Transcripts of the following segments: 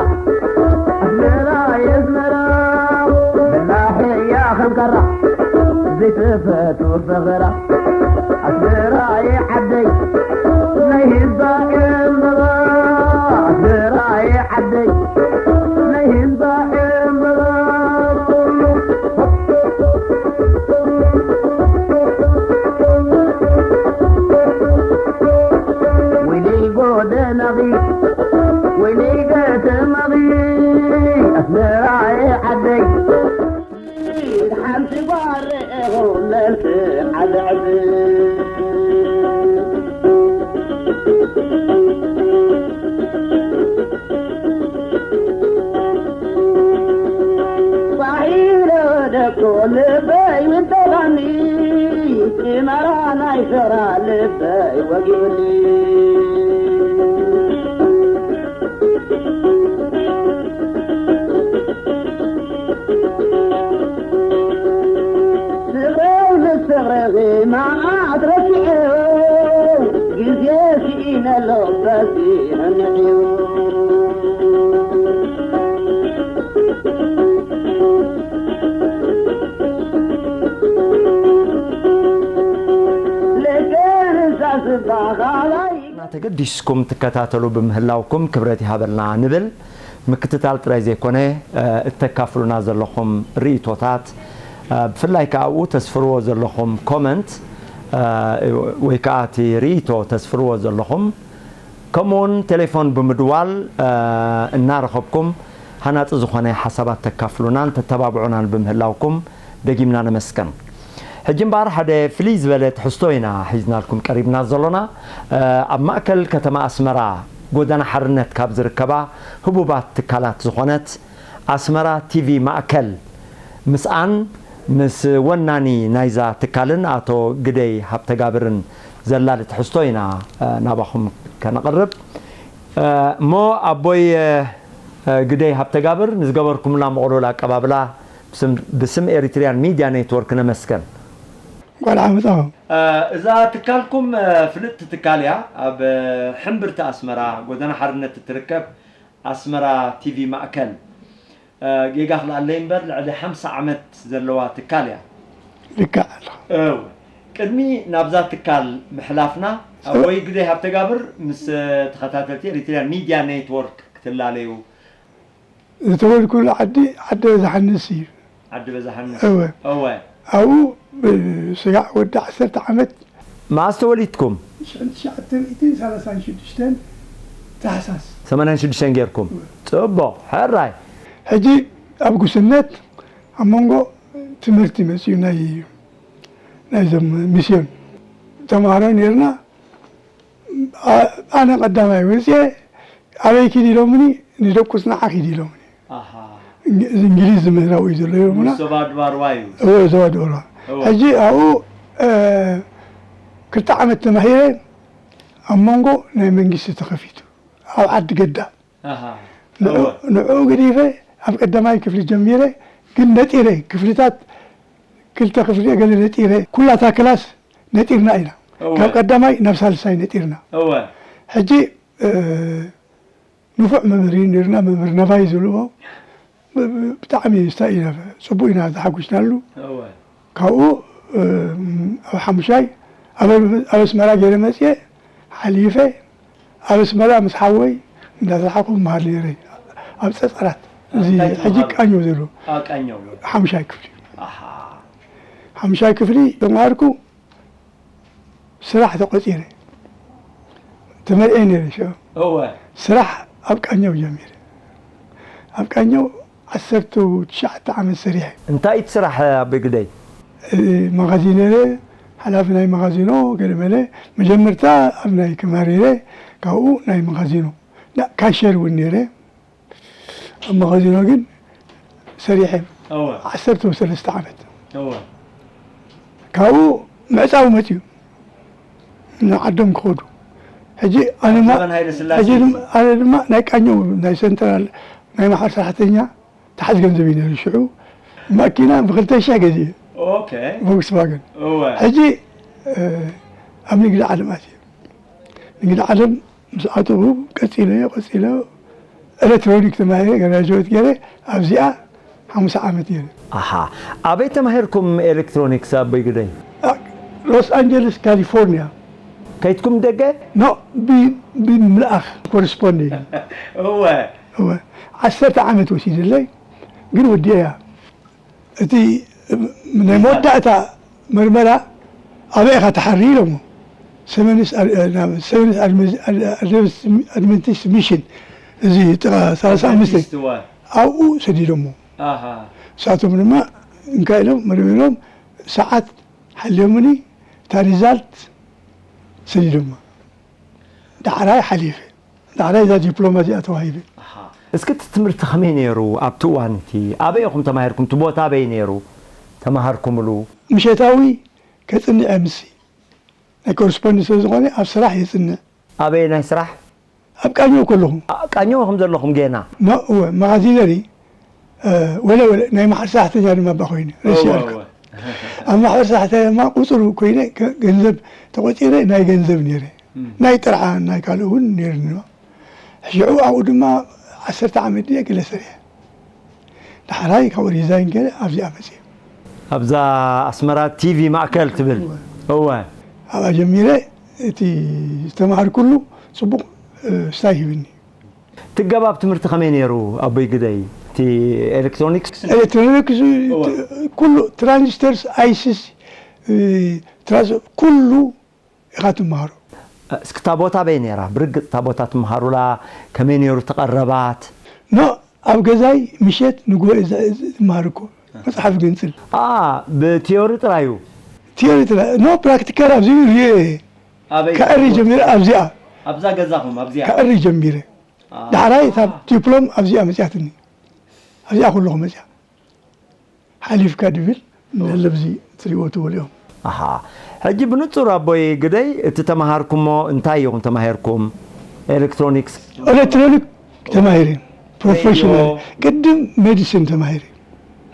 ኣስመራ የስመራ ብላሕያ ከም ካራ ዘይትፈቱ ፈኸራ ኣስመራ የዓደይ ናይ ህዝባ ዕምበባ ኣስመራ የዓደይ ናይ ህዝባ ዕምበባ ወይነይ ጎደናኺ ወይነይ ከተማኺ ኣስመራየ ዓደይ ሓንቲ ጓል ርኤኹ መልክዓ ዘዕብን ጻሒለ ደኮ ልበይ ውደባኒ ጭመራ ናይ ፍቕራ ልበይ ወጊኡኒ ፍቕረይ ምስ ፍቕርኺ መዓት ረሲዐዮ ግዜ ስኢነሎ በዚሑ ንዕዩ ልክንሳ ስባኻላይ ተገዲስኩም ትከታተሉ ብምህላውኩም ክብረት ይሃበልና ንብል። ምክትታል ጥራይ ዘይኮነ፣ እ፣ እተካፍሉና ዘለኹም ርእይቶታት፣ እ፣ ብፍላይ ከኣ ኣብኡ ተስፍርዎ ዘለኹም ኮመንት፣ እ፣ ወይ ከኣ እቲ ርእይቶ ተስፍርዎ ዘለኹም፣ ከምኡውን ቴሌፎን ብምድዋል፣ እ፣ እናረኸብኩም ሃናጺ ዝኾነ ሓሳባት ተካፍሉናን ተተባብዑናን ብምህላውኩም ደጊምና ነመስግን። ሕጂ እምበኣር ሓደ ፍልይ ዝበለ ትሕዝቶ ኢና ሒዝናልኩም ቀሪብና ዘሎና። እ፣ ኣብ ማእከል ከተማ ኣስመራ ጎደና ሓርነት ካብ ዝርከባ ህቡባት ትካላት ዝኾነት ኣስመራ ቲቪ ማእከል ምስኣን ምስ ወናኒ ናይዛ ትካልን ኣቶ ግደይ ሃብተጋብርን ዘላሊ ትሕዝቶ ኢና፣ እ፣ ናባኹም ከነቕርብ። እ፣ እሞ ኣቦይ፣ እ፣ እ፣ ግደይ ሃብተጋብር ንዝገበርኩምላ ምቕሉል ኣቀባብላ ብስም፣ ብስም ኤሪትሪያን ሚድያ ኔትወርክ ነመስገን። እንኳን ደሓን መጻኹም። እ፣ እዛ ትካልኩም፣ እ፣ ፍልጥቲ ትካል እያ። ኣብ፣ እ፣ ሕምብርቲ ኣስመራ ጎደና ሓርነት እትርከብ ኣስመራ ቲቪ ማእከል፣ እ፣ ጌጋ ክልኣለይ እምበር ልዕሊ ሓምሳ ዓመት ዘለዋ ትካል እያ። ልክዕ ኣለኻ። እወ። ቅድሚ ናብዛ ትካል ምሕላፍና፣ ኣቦይ ግደይ ሃብተጋብር ምስ፣ እ፣ ተኸታተልቲ ኤሪትሪያን ሚድያ ኔትወርክ ክትላለዩ ዝተወልኩሉ ዓዲ ዓዲ በዛሓንስ እዩ። ዓዲ በዛሓንስ። እወ። እወ። ኣብኡ ብስጋዕ ወዲ ዓሰርተ ዓመት። መኣስ ተወሊድኩም? ሽሕን ትሽዓተ ሚእትን ሰላሳን ሽዱሽተን ታሕሳስ። ሰማንያን ሽዱሽተን ጌርኩም? እወ። ጽቡቕ፣ ሕራይ። ሕጂ ኣብ ጉስነት ኣብ መንጎ ትምህርቲ መጺኡ ናይ፣ ናይዞም ሚስዮን ተምሃሮ ኔርና። ኣ-፣ ኣነ ቀዳማይ ወፅየ፣ ኣበይ ኪድ ኢሎምኒ፣ ንደቁ ፅንዓ ኪድ ኢሎምኒ። ኣሃ። እንግ-፣ እዚ እንግሊዝ ዝምህር ኣብኡ እዩ ዘሎ ኢሎምና። ሙሶ ባድባርዋ እዩ። እወ፣ ዞባ ድባርዋ። እወ። ሕጂ ኣብኡ፣ እ፣ ክልተ ዓመት ተማሂረ፣ ኣብ መንጎ ናይ መንግስቲ ተኸፊቱ፣ ኣብ ዓዲ ገዳ። ኣሃ። ንዑ-፣ እወ። ንዕኡ ገዲፈ፣ ኣብ ቀዳማይ ክፍሊ ጀሚረ፣ ግን ነጢረ፣ ክፍልታት ክልተ ክፍሊ ገለ ነጢረ፣ ኩላታ ክላስ ነጢርና ኢና። እወ። ካብ ቀዳማይ ናብ ሳልሳይ ነጢርና። እወ። ሕጂ፣ እ፣ ንፉዕ መምህር እዩ ነይርና፣ መምህር ነባይ ዝብልዎ። ብ-፣ ብ-፣ ብጣዕሚ ስታይ ኢና፣ ጽቡቕ ኢና ተሓጒስናሉ። እወ። ካብኡ፣ እ፣ ኣብ ሓሙሻይ ኣብ፣ ኣብ ኣስመራ ገይረ መጽየ፣ ሓሊፈ፣ ኣብ ኣስመራ ምስ ሓወይ እንዳሰሓኹ እመሃር ነይረ፣ ኣብ ጸጸራት። እዚ ኣብ እንታይ ሕጂ ትመሃሩ? ቃኘው ዘሎ። ኣብ ቃኘው። ሓሙሻይ ክፍሊ። ኣሃ። ሓሙሻይ ክፍሊ ተምሃርኩ፣ ስራሕ ተቖጺረ። ተመርዕየ ነይረ ሽዑ። እወ። ስራሕ ኣብ ቃኘው ጀሚረ። ኣብ ቃኘው ዓሰርተ ትሽዓተ ዓመት ሰሪሐ። እንታይ እቲ ስራሕ፣ ኣቦይ ግደይ? እ፣ መኻዚኖ ነይረ፣ ሓላፊ ናይ መኻዚኖ፣ ገለ መለ። መጀመርታ ኣብ ናይ ክማር ነይረ፣ ካብኡ ናይ መኻዚኖ። ና-፣ ካሸር እውን ነይረ። ኣብ መኻዚኖ ግን ሰሪሐ እወ። ዓሰርተ ሰለስተ ዓመት። እወ። ካብኡ ምዕጻው መጺኡ ንዓዶም ክኸዱ። ሕጂ ኣነ ኣብ ማ-፣ ዘበን ሃይለ ስላሴ ሕጂ እዩ። ድማ፣ ኣነ ድማ ናይ ቃኘው ናይ ሰንትራል ናይ ማሕበር ሰራሕተኛ ተሓዝ ገንዘብ እዩ ነይሩ ሽዑ። ማኪና ብኽልተ ሽሕ ገዚኤ። ኦኬ። ቮክስቫገን። እወ። ሕጂ፣ እ፣ ኣብ ንግዲ ዓለም ኣትየ። ንግዲ ዓለም ምስ ኣተኹ ቀጺለዮ፣ ቀጺለዮ፣ ኤሌክትሮኒክ ተማሂረ፣ ግራጁዌት ገይረ ኣብዚኣ ሓሙሳ ዓመት ገይረ። ኣሓ። ኣበይ ተማሂርኩም ኤሌክትሮኒክስ ኣቦይ ግደይ? ሎስ ኣንጀለስ ካሊፎርኒያ። ከይትኩም ደገ? ኖ፣ ብ- ብምልኣኽ ኮረስፖንዲንግ። እወ። እወ። ዓሰርተ ዓመት ወሲድለይ፣ ግን ወዲኤያ። እቲ ናይ መወዳእታ መርመራ ኣበይ ኢኻ ትሓሪ ኢሎሞ። ሰቨንስ ኣድ- ናብ ሰቨንስ ኣድቨንስ- ኣድ- ኣድቨንስ- ኣድቨንቲስት ሚሽን፣ እዚ ጥቓ ሰላሳ ኣምስተ፣ ኣድቨንቲስት፣ እወ። ኣብኡ ሰዲዶሞ። ኣሃ። ንሳቶም ድማ እንካ ኢሎም መርሚሮም፣ ሰዓት ሓልዮምኒ፣ እታ ሪዛልት ሰዲዶማ። ዳሕራይ ሓሊፈ። ዳሕራይ እዛ ዲፕሎማ እዚኣ ተዋሂበ። ኣሃ። እስኪ እቲ ትምህርቲ ከመይ ነይሩ ኣብቲ እዋን እቲ? ኣበይ ኢኹም ተማሂርኩም? እቲ ቦታ ኣበይ ነይሩ ተማሃርኩምሉ? ምሸታዊ ከጽንዕ ምስሲ ናይ ኮረስፖንድ ስለ ዝኾነ ኣብ ስራሕ የጽንዕ። ኣበይ ናይ ስራሕ? ኣብ ቃኘው ከለኹ። ቃኘው ኢኹም ዘለኹም ጌና? ኖ፣ እወ፣ መኻዚነሪ፣ እ፣ ወለ ወለ ናይ ማሕበር ሰራሕተኛ ድማ እባ ኮይነ፣ ረሲዐልካ። እወ። ኣብ ማሕበር ሰራሕተኛ ድማ ቁጽሩ ኮይነ፣ ገ- ገንዘብ ተቖጺረ፣ ናይ ገንዘብ ነይረ። እም። ናይ ጥርዓን፣ ናይ ካልእ እውን ነይሩኒ። ሽዑ ኣብኡ ድማ ዓሰርተ ዓመት ድየ ገለ ሰሪሐ። ዳሕራይ ካብኡ ሪዛይን ገለ ኣብዚኣ መፅየ። ኣብዛ ኣስመራ ቲቪ ማእከል ትብል? እወ። እወ። ኣብኣ ጀሚረ፣ እቲ ዝተማሃርኩሉ ጽቡቕ፣ እ፣ ስታይ ሂብኒ። ትገባብ ትምህርቲ ከመይ ነይሩ ኣቦይ ግደይ? እቲ ኤሌክትሮኒክስ? ኤሌክትሮኒክስ፣ እወ። ኩሉ ትራንዚስተርስ፣ ኣይሲስ፣ እ፣ ትራንስ-፣ ኩሉ ኢኻ ትመሃሮ። እስኪ እታ ቦታ ኣበይ ነይራ? ብርግጽ እታ ቦታ ትመሃሩላ ከመይ ነይሩ እቲ ቀረባት? ኖ፣ ኣብ ገዛይ ምሸት ንግሆ እየ ዝ- ዝ- ዝመሃር እኮ። መጽሓፍ ገንጽል። ኣ፣ ብቲዮሪ ጥራይ እዩ? ቲዮሪ ጥራይ። ኖ፣ ፕራክቲካል ኣብዚ ርዮ እየ። ኣበይ? ከዕሪ ጀሚረ ኣብዚኣ። ኣብዛ ገዛኹም፣ ኣብዚኣ? ከዕሪ ጀሚረ። ኣ። ዳሕራይ እታ ዲፕሎም ኣብዚኣ መጽያትኒ። ኣብዚኣ ከለኹ መጽያ። ሓሊፍካ ድብል፣ ኦ። ነለብዚ ትሪእዎ ትበልኦም። ኣሃ። ሕጂ ብንጹር ኣቦይ ግደይ፣ እቲ ተማሃርኩሞ እንታይ ኢኹም ተማሂርኩም? ኤሌክትሮኒክስ? ኤሌክትሮኒክ ተማሂረ፣ ፕሮፌሽናል። ሬድዮ? ቅድም ሜዲሲን ተማሂረ።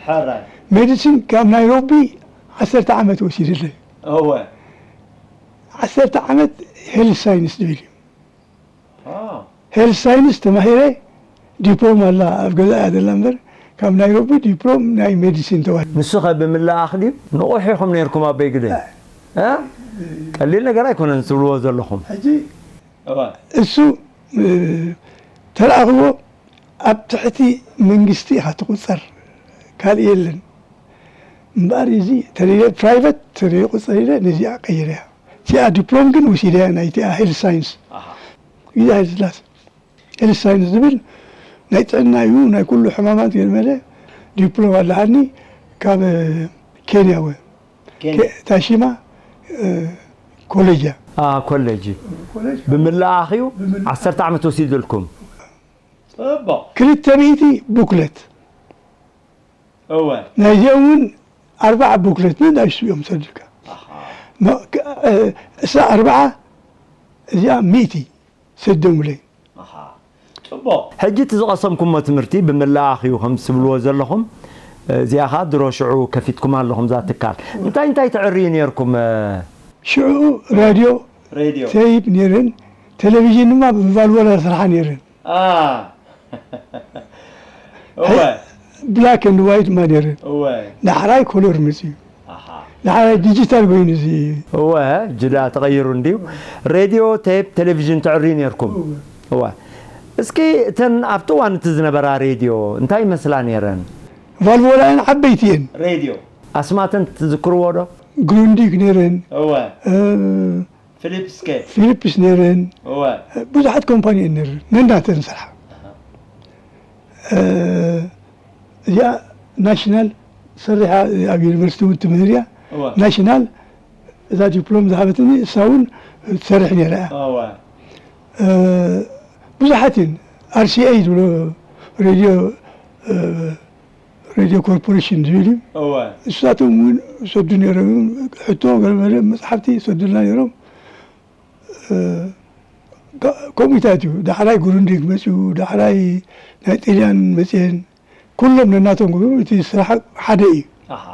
ሕራይ። ሜዲሲን ካብ ናይሮቢ ዓሰርተ ዓመት ወሲድለይ። እወ። ዓሰርተ ዓመት ሄልዝ ሳይንስ ዝብል እዩ። አ። ሄልዝ ሳይንስ ተማሂረ፣ ዲፕሎም ኣላ፣ ኣብ ገዛ እያ ዘላ እምበር፣ ካብ ናይሮቢ ዲፕሎም ናይ ሜዲሲን ተዋሂቡ። ንሱ ኸ ብምልኣኽ ድዩ? ንቑሕ ኢኹም ነይርኩም ኣቦይ ግደይ? እ? ቀሊል ነገር ኣይኮነን ትብልዎ ዘለኹም። ሕጂ እዋ። እሱ፣ እ፣ ተረኣኽዎ፣ ኣብ ትሕቲ መንግስቲ ኢኻ ትቑጸር፣ ካልእ የለን። እምበኣር እዚ ተለየ ፕራይቨት ተለየ ቁጽር ኢለ ነዚኣ ቀይረያ። እቲኣ ዲፕሎም ግን ወሲደያ፣ ናይ እቲኣ ሄልዝ ሳይንስ። ኣሃ። ግዜ ሃይለ ስላሴ ሄልዝ ሳይንስ ዝብል ናይ ጥዕና እዩ፣ ናይ ኩሉ ሕማማት ገለ መለ ዲፕሎም ኣለሃኒ ካብ ኬንያ ወ-፣ ኬንያ። ኬ-፣ ታሺማ፣ እ፣ ኮሌጅ እያ። ኣ፣ ኮሌጅ። ኮሌጅ። ብምልኣኽ እዩ? ብምልኣኽ። ዓሰርተ ዓመት ወሲድልኩም? ጽቡቕ። ክልተ ሚእቲ ቡክለት። እወ። ናይዚኦም እውን ኣርባዓ ቡክለት ንናይሱ እዮም ሰዲድካ። ኣሃ። ኖ፣ ክ-፣ እ፣ እሳ ኣርባዓ፣ እዚኣ ሚእቲ ሰደሙለይ። ኣሃ። ጽቡቕ። ሕጂ እቲ ዝቐሰምኩሞ ትምህርቲ ብምልኣኽ እዩ ከም ትብልዎ ዘለኹም። እዚኣ ኸኣ ድሮ ሽዑ ከፊትኩም ኣለኹም እዛ ትካል። እንታይ እንታይ ተዕርዩ ነይርኩም? ሽዑ ራድዮ፣ ሬድዮ። ቴይፕ ነይረን፣ ቴሌቪዥን ድማ ብቫልቮላ ዝሰርሓ ነይረን። ኣ። እወ። ብላክ ኤንድ ዋይት ድማ ነይረን። እወ። ዳሕራይ ኮሎር መፅዩ። ኣሃ። ዳሕራይ ዲጂታል ኮይኑ እዚ። እወ፣ ጅዳ ተቐይሩ እንድዩ። ሬድዮ፣ ቴፕ፣ ቴሌቪዥን ተዕርዩ ነይርኩም። እወ። እወ። እስኪ እተን ኣብቲ እዋን እቲ ዝነበራ ሬድዮ እንታይ ይመስላ ነይረን? ቫልቮላ እየን፣ ዓበይቲ እየን። ሬድዮ። ኣስማተን ትዝክርዎ ዶ? ግሩንዲክ ነይረን። እወ። እ፣ ፊሊፕስ ከ? ፊሊፕስ ነይረን። እወ። ብዙሓት ኮምፓኒ እየን ነይረን። ነናተን ዝሰርሓ። ኣሃ። እ፣ እዚኣ ናሽናል ሰሪሓ ኣብ ዩኒቨርሲቲ እውን ትምህር እያ። እወ። ናሽናል እዛ ዲፕሎም ዝሃበትኒ እሳ እውን ትሰርሕ ነይራ እያ። እወ። እ፣ ብዙሓት እየን። ኣር ሲ ኤ ዝብሎ ሬድዮ፣ እ፣ ሬድዮ ኮርፖሬሽን ዝብል እዩ። እወ። ንሳቶም እውን ይሰዱ ነይሮም እዮም። ሕቶ፣ ገለመለ መጽሓፍቲ ይሰዱልና ነይሮም። እ፣ ከ-፣ ከምኡታት እዩ። ዳሕራይ ግሩንዲክ መጺኡ፣ ዳሕራይ ናይ ጥልያን መጽየን፣ ኩሎም ነናቶም ክብሉ እቲ ስራሕ ሓደ እዩ። ኣሃ።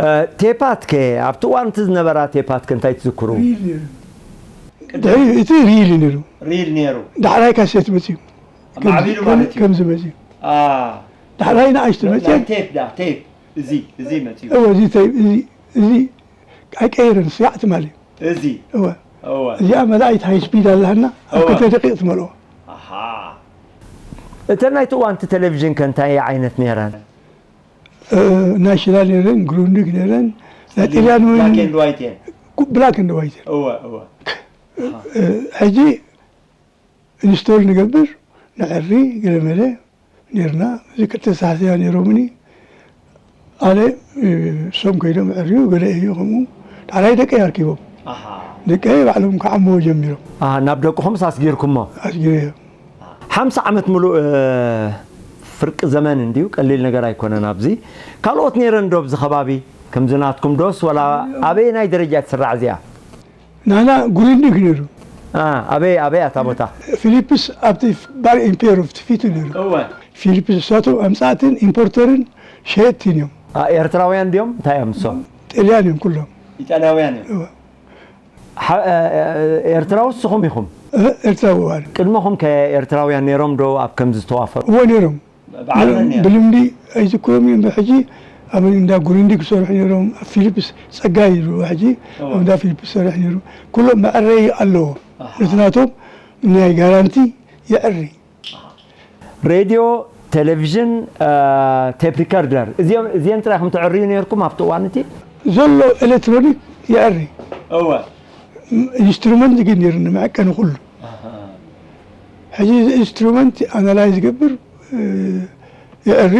እ፣ ቴፓት ከ፣ ኣብቲ እዋን እቲ ዝነበራ ቴፓት ከ እንታይ ትዝክሩ? ሪል ነይሩ። ድሕሪ እቲ ሪል እዩ ነይሩ። ሪል ነይሩ። ዳሕራይ ካሴት መጺኡ። ማዕቢሉ ማለት እዩ። ከምዚ መፅዩ። ዳሕራይ ንኣሽቱ መፅየን። ቴፕ ዳ ቴፕ እዚ እዚ መፅዩ። እወ፣ እዚ ቴፕ እዚ እዚ ኣይቀየረን፣ ስያዕ ትማሊ። እዚ እወ። እወ። እዚኣ መላኢት ሃይ ስፒድ ኣለሃና፣ ኣብ እወ። ክልተ ደቂቕ ትመልኦ። ኣሃ። እተን ናይቲ እዋንቲ ቴሌቪዥን ከ እንታይ ዓይነት ነይረን? ናሽናል ነይረን፣ ግሩንዲግ ነይረን፣ ናይ ጸሊም ጥልያን እውን ብላክ ኤንድ ዋይት እየን። ብላክ ኤንድ ዋይት እየን። እወ፣ እወ። ሕጂ ኢንስቶል ንገብር፣ ንዕሪ፣ ገለመለ ነይርና። እዚ ክልተ ሳሕስያ ነይሮምኒ። ኣነ፣ እሶም ከይዶም ዕርዩ፣ ገለ እዩ ከምኡ። ዳሕራይ ደቀይ ኣርኪቦም። ኣሃ። ደቀይ ባዕሎም ክዓምዎ ጀሚሮም። ኣሃ፣ ናብ ደቅኹምስ ኣስጊርኩሞ? ኣስጊረዮም። ሓምሳ ዓመት ምሉእ፣ እ፣ ፍርቂ ዘመን እንድዩ፣ ቀሊል ነገር ኣይኮነን። ኣብዚ ካልኦት ነይረን ዶ ኣብዚ ከባቢ ከምዚ ናትኩም ዶስ፣ ወላ ኣበየናይ ደረጃ ትስራዕ እዚኣ? ናና ጉሪንዲክ ነይሩ። አ፣ ኣበይ፣ ኣበይ ኣታ ቦታ? ፊሊፕስ ኣብቲ ባር ኢምፔሮ ኣብቲ ፊቱ ነይሩ። እወ። ፊሊፕስ እሳቶም ኣምጻእትን ኢምፖርተርን ሸየጥትን እዮም። አ፣ ኤርትራውያን ድዮም? እንታይ እዮም እሶም? ጥልያን እዮም ኩሎም። ኢጣልያውያን እዮም። እወ። ሓ-፣ እ፣ እ፣ ኤርትራዊ እስኹም ኢኹም? እ፣ ኤርትራዊ እዋን። ቅድመኹም ከ ኤርትራውያን ነይሮም ዶ ኣብ ከምዚ ዝተዋፈሩ? እወ፣ ነይሮም። በዓል መን ነይሩ? ብልምዲ ኣይዝክሮም እዮም። ብሕጂ ኣብ እንዳ ጉሪንዲ ክሰርሑ ነይሮም። ኣብ ፊሊፕስ ጸጋይ ይብሉ፣ ሕጂ እወ። ኣብ እንዳ ፊሊፕስ ዝሰርሕ ነይሩ። ኩሎም መዕረዪ ኣለዎ። ኣሃ። ነቲ ናቶም ናይ ጋራንቲ የዕሪ። ሬድዮ፣ ቴሌቪዥን፣ እ፣ ቴፕ ሪከርደር፣ እዚኦም፣ እዚኦም ጥራይ ኢኹም ተዕርዩ ነይርኩም ኣብቲ እዋን እቲ? ዘሎ ኤሌክትሮኒክ የዕሪ። እወ። ኢንስትሩመንት ግን ነይሩኒ መዐቀኒ ኩሉ። ኣሃ። ሕጂ እዚ ኢንስትሩመንት ኣናላይዝ ይገብር፣ እ፣ የዕሪ፣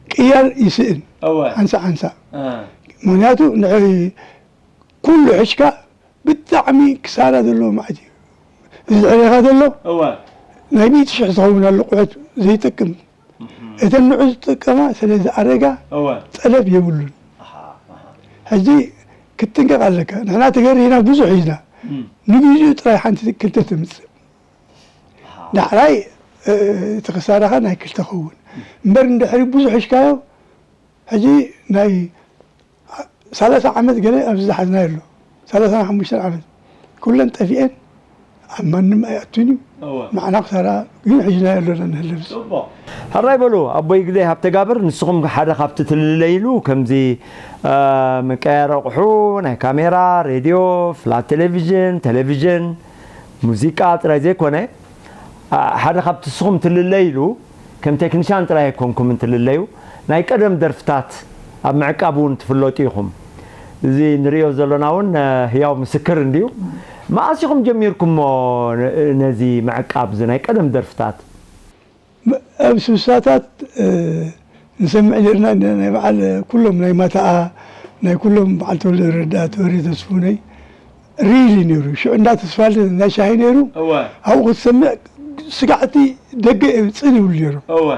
ቅያር ይስእን። እወ። ሓንሳእ ሓንሳእ። እ። ምኽንያቱ ንዐይ ኩሉ ሕሽካ ብጣዕሚ ክሳራ ዘለዎ መዓት እዩ። እዚ ዝዕሬኻ ዘሎ እወ። ናይ ሚእቲ ሽሕ ዝኸውን ኣሎ ቁሑት ዘይጠቅም። እህም። እተን ንዑ ዝጥቀማ ስለ ዝኣረጋ እወ። ጠለብ የብሉን። ኣሃ፣ ኣሃ። ሕጂ ክትጥንቀቕ ኣለካ። ንሕና ተገሪህና ብዙሕ ሒዝና። እም። ንግዚኡ ጥራይ ሓንቲ ክልተ ትምጽእ። ኣሃ። ዳሕራይ፣ እ፣ እቲ ክሳራኻ ናይ ክልተ ኸውን። እምበር እንድሕሪ ብዙሕ ሒዝካዮ፣ ሕጂ ናይ ሰላሳ ዓመት ገለ ኣብዚ ዝሓዝናዮ ኣሎ። ሰላሳን ሓሙሽተን ዓመት። ኩለን ጠፊኤን ኣብ ማንም ኣይኣቱን እዩ። እወ። ንዓና ክሳራ ግን ሒዝናዮ ኣለና ንህለብስ። ጽቡቕ። ሕራይ በሉ፣ ኣቦይ ግደይ ሃብተጋብር፣ ንስኹም ሓደ ካብቲ ትልለይሉ ከምዚ፣ እ፣ መቀያየሪ ኣቑሑ፣ ናይ ካሜራ፣ ሬድዮ፣ ፍላት ቴሌቪዥን፣ ቴሌቪዥን፣ ሙዚቃ ጥራይ ዘይኮነ፣ ኣ፣ ሓደ ካብቲ ንስኹም ትልለይሉ፣ ከም ቴክኒሻን ጥራይ ኣይኮንኩምን ትልለዩ፣ ናይ ቀደም ደርፍታት ኣብ ምዕቃብ እውን ትፍለጡ ኢኹም። እዚ ንርእዮ ዘሎና እውን፣ እ፣ ህያው ምስክር እንድዩ። መኣስ ኢኹም ጀሚርኩሞ ነ-፣ ነዚ ምዕቃብ እዚ ናይ ቀደም ደርፍታት? ብ-፣ ኣብ ስሳታት፣ እ፣ ንሰምዕ ነርና፣ ን-፣ ናይ በዓል ኩሎም ናይ ማታኣ፣ ናይ ኩሎም በዓል ተወልደ ረዳ፣ ተወሪ ተስፉነይ፣ ሪል እዩ ነይሩ። ሽዑ እንዳ ተስፋልደት እንዳ ሻሂ ነይሩ። እወ። ኣብኡ ክትሰምዕ ስጋዕቲ ደገ ጽን ይብሉ ነይሩ። እወ።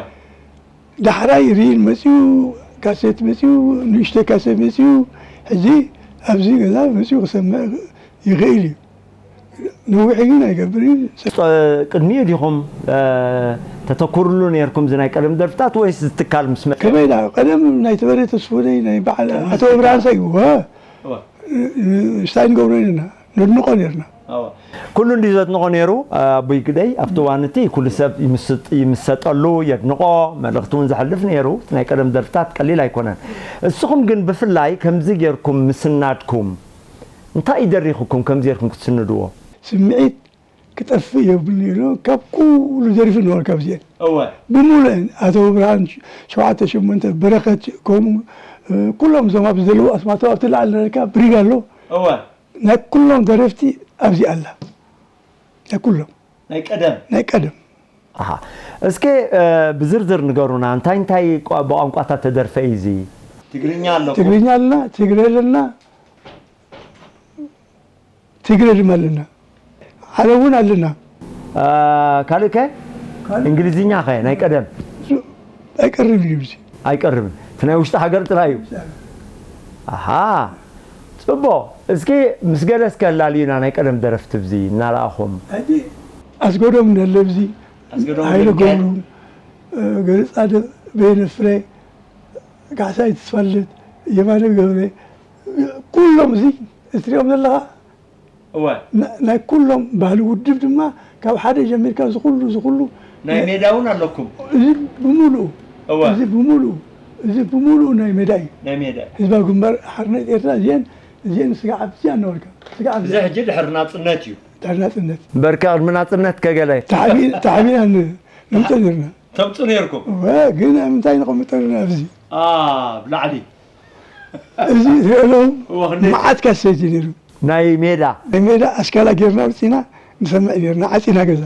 ዳሕራይ ሪል መጺኡ፣ ካሴት መጺኡ፣ ንእሽተይ ካሴት መጺኡ፣ ሕጂ ኣብዚ ገዛ መጺኡ ክሰምዕ ይኽእል እዩ። ነዊሕ ግን ኣይገብርን እዩ። ጸ-፣ ቅድሚኡ ዲኹም፣ እ፣ ተተኩርሉ ነይርኩም እዚ ናይ ቀደም ደርፍታት ወይስ እዚ ትካል ምስ መጸ? ከመይ ደኣ? ቀደም ናይ ተበሬ ተስፉነይ፣ ናይ በዓል ቅድሚ ኣቶ እዚ እብርሃም ትካል። ሳይ፣ ወ-፣ እወ። እ፣ እ፣ ስታይ ንገብሮ ነርና፣ ነድንቖ ነርና። እወ። ኩሉ እንዲ ዘድንቖ ነይሩ፣ ኣቦይ ግደይ፣ ኣብቲ እዋን እቲ ኩሉ ሰብ ይምስጥ-፣ ይምሰጠሉ፣ የድንቖ፣ መልእኽቲ እውን ዘሕልፍ ነይሩ። እቲ ናይ ቀደም ደርፍታት ቀሊል ኣይኮነን። እስኹም ግን ብፍላይ ከምዚ ጌርኩም ምስናድኩም እንታይ እዩ ደሪኹኩም ከምዚ ጌርኩም ክትስንድዎ? ስምዒት ክጠፍእ የብሉን ኢሉ ካብ ኩሉ ደሪፉ ነበረ ካብዚኤን። እወ። ብምሉእን ኣቶ ብርሃን ሸ-፣ ሸውዓተ ሸሞንተ፣ በረኸት ከምኡ፣ እ፣ ኩሎም እዞም ኣብዚ ዘለዉ ኣስማቶም ኣብቲ ላዕሊ ነርካ ብሪግ ኣሎ። እወ። ናይ ኩሎም ደረፍቲ ኣብዚ ኣላ። ናይ ኩሎም። ናይ ቀደም። ናይ ቀደም። ኣሃ። እስከ፣ እ፣ ብዝርዝር ንገሩና፣ እንታይ እንታይ ቋ-፣ ብቋንቋታት ተደርፈ እዩ እዚ? ትግርኛ ኣለኩም? ትግርኛ ኣለና፣ ትግረ ኣለና፣ ትግረ ድማ ኣለና። ዓረብ እውን ኣለና። እ፣ ካልእ ከ? ካልእ? እንግሊዝኛ ከ? ናይ ቀደም? እሱ ኣይቀርብን እዩ እዚ። ኣይቀርብን። እቲ ናይ ውሽጢ ሃገር ጥራይ እዩ? ውሽጢ ሃገር። ኣሃ። ጽቡቕ። እስኪ ምስ ገለ እስከ ኣላልዩና ናይ ቀደም ደረፍቲ ብዚ እናረኣኹም። ሕጂ ኣስገዶም ነለ ብዚ፣ ኣስገዶም ሃይለ ገብሩ፣ ገብሩ፣ እ፣ ገረጻድቕ፣ በየነ ፍረ፣ ካሕሳይ ተስፋልደት፣ የማነ ገብረ፣ ኩሎም እዚ እትሪኦም ዘለኻ እወ። ና-፣ ናይ ኩሎም ባህሊ ውድብ ድማ ካብ ሓደ ጀሚርካ እዚ ኩሉ፣ እዚ ኩሉ ናይ ሜዳ እውን ኣለኩም? እዚ ብምሉኡ እወ። እዚ ብምሉኡ እዚ ብምሉኡ ናይ ሜዳ እዩ። ናይ ሜዳ ህዝባዊ ግንባር ሓርነት ኤርትራ እዚአን እዚአን ስጋብ እዚኣ እናበልካ ስጋብ እዚ ሕጂ ድሕሪ ናፅነት እዩ። ድሕሪ ናፅነት እምበርከ ቅድሚ ናፅነት ከገለ ተሓቢእና ንምፀ ነርና ተምፁ ነርኩም? ግን ምንታይ ነቐምጠ ነርና ኣብዚ ኣብ ላዕሊ እዚ ትሪኦ ኣለኹም መዓት ካሴት እዩ ነይሩ። ናይ ሜዳ ናይ ሜዳ ኣስካላ ጌርና ኣውፂና ንሰምዕ ኔርና ዓፂና ገዛ።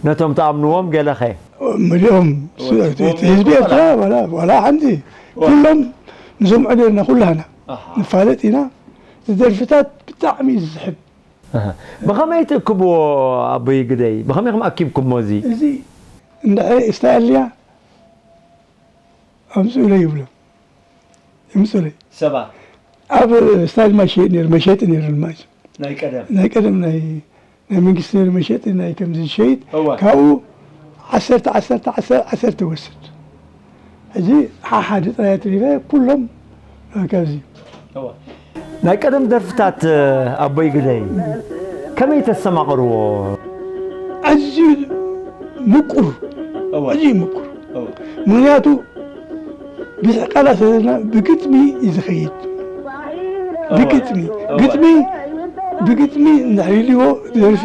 ነቶም ትኣምንዎም ገለኸ? መሊኦም ህዝቢ ኤርትራ ዋላ ሓንቲ ኩሎም ንሰምዖ ኔርና ኩላህና ንፋለጥ ኢና። ዝደርፍታት ብጣዕሚ እዩ ዝስሕብ። ብኸመይ ትእክብዎ ኣቦይ ግደይ? ብኸመይ ከም ኣኪብኩሞ እዚ? እዚ እንድሕር ስታይል ድያ ኣምፅኡለ ይብሎም ይምፅኡለይ። ሰባ ኣብ ስታይል ማይ ሸይጥ ነይሩ መሸጢ ነይሩ ማይ ናይ ቀደም ናይ ቀደም ናይ ናይ መንግስቲ ነይሩ መሸጢ ናይ ከምዚ ዝሸይጥ እወ። ካብኡ ዓሰርተ ዓሰርተ ዓሰርተ ዓሰርተ ወስድ ሕጂ ሓሓደ ጥራይ ኣትሪፈ ኩሎም ካብዚ ናይ ቀደም ደርፍታት ኣቦይ ግደይ ከመይ ተስተማቕርዎ? ኣዝዩ ምቁር ኣዝዩ ምቁር ምክንያቱ ብዙሕ ቃላት ዘለና ብግጥሚ እዩ ዝኸይድ። ብግጥሚ ግጥሚ ብግጥሚ እንድሕር ይልዎ ደርፊ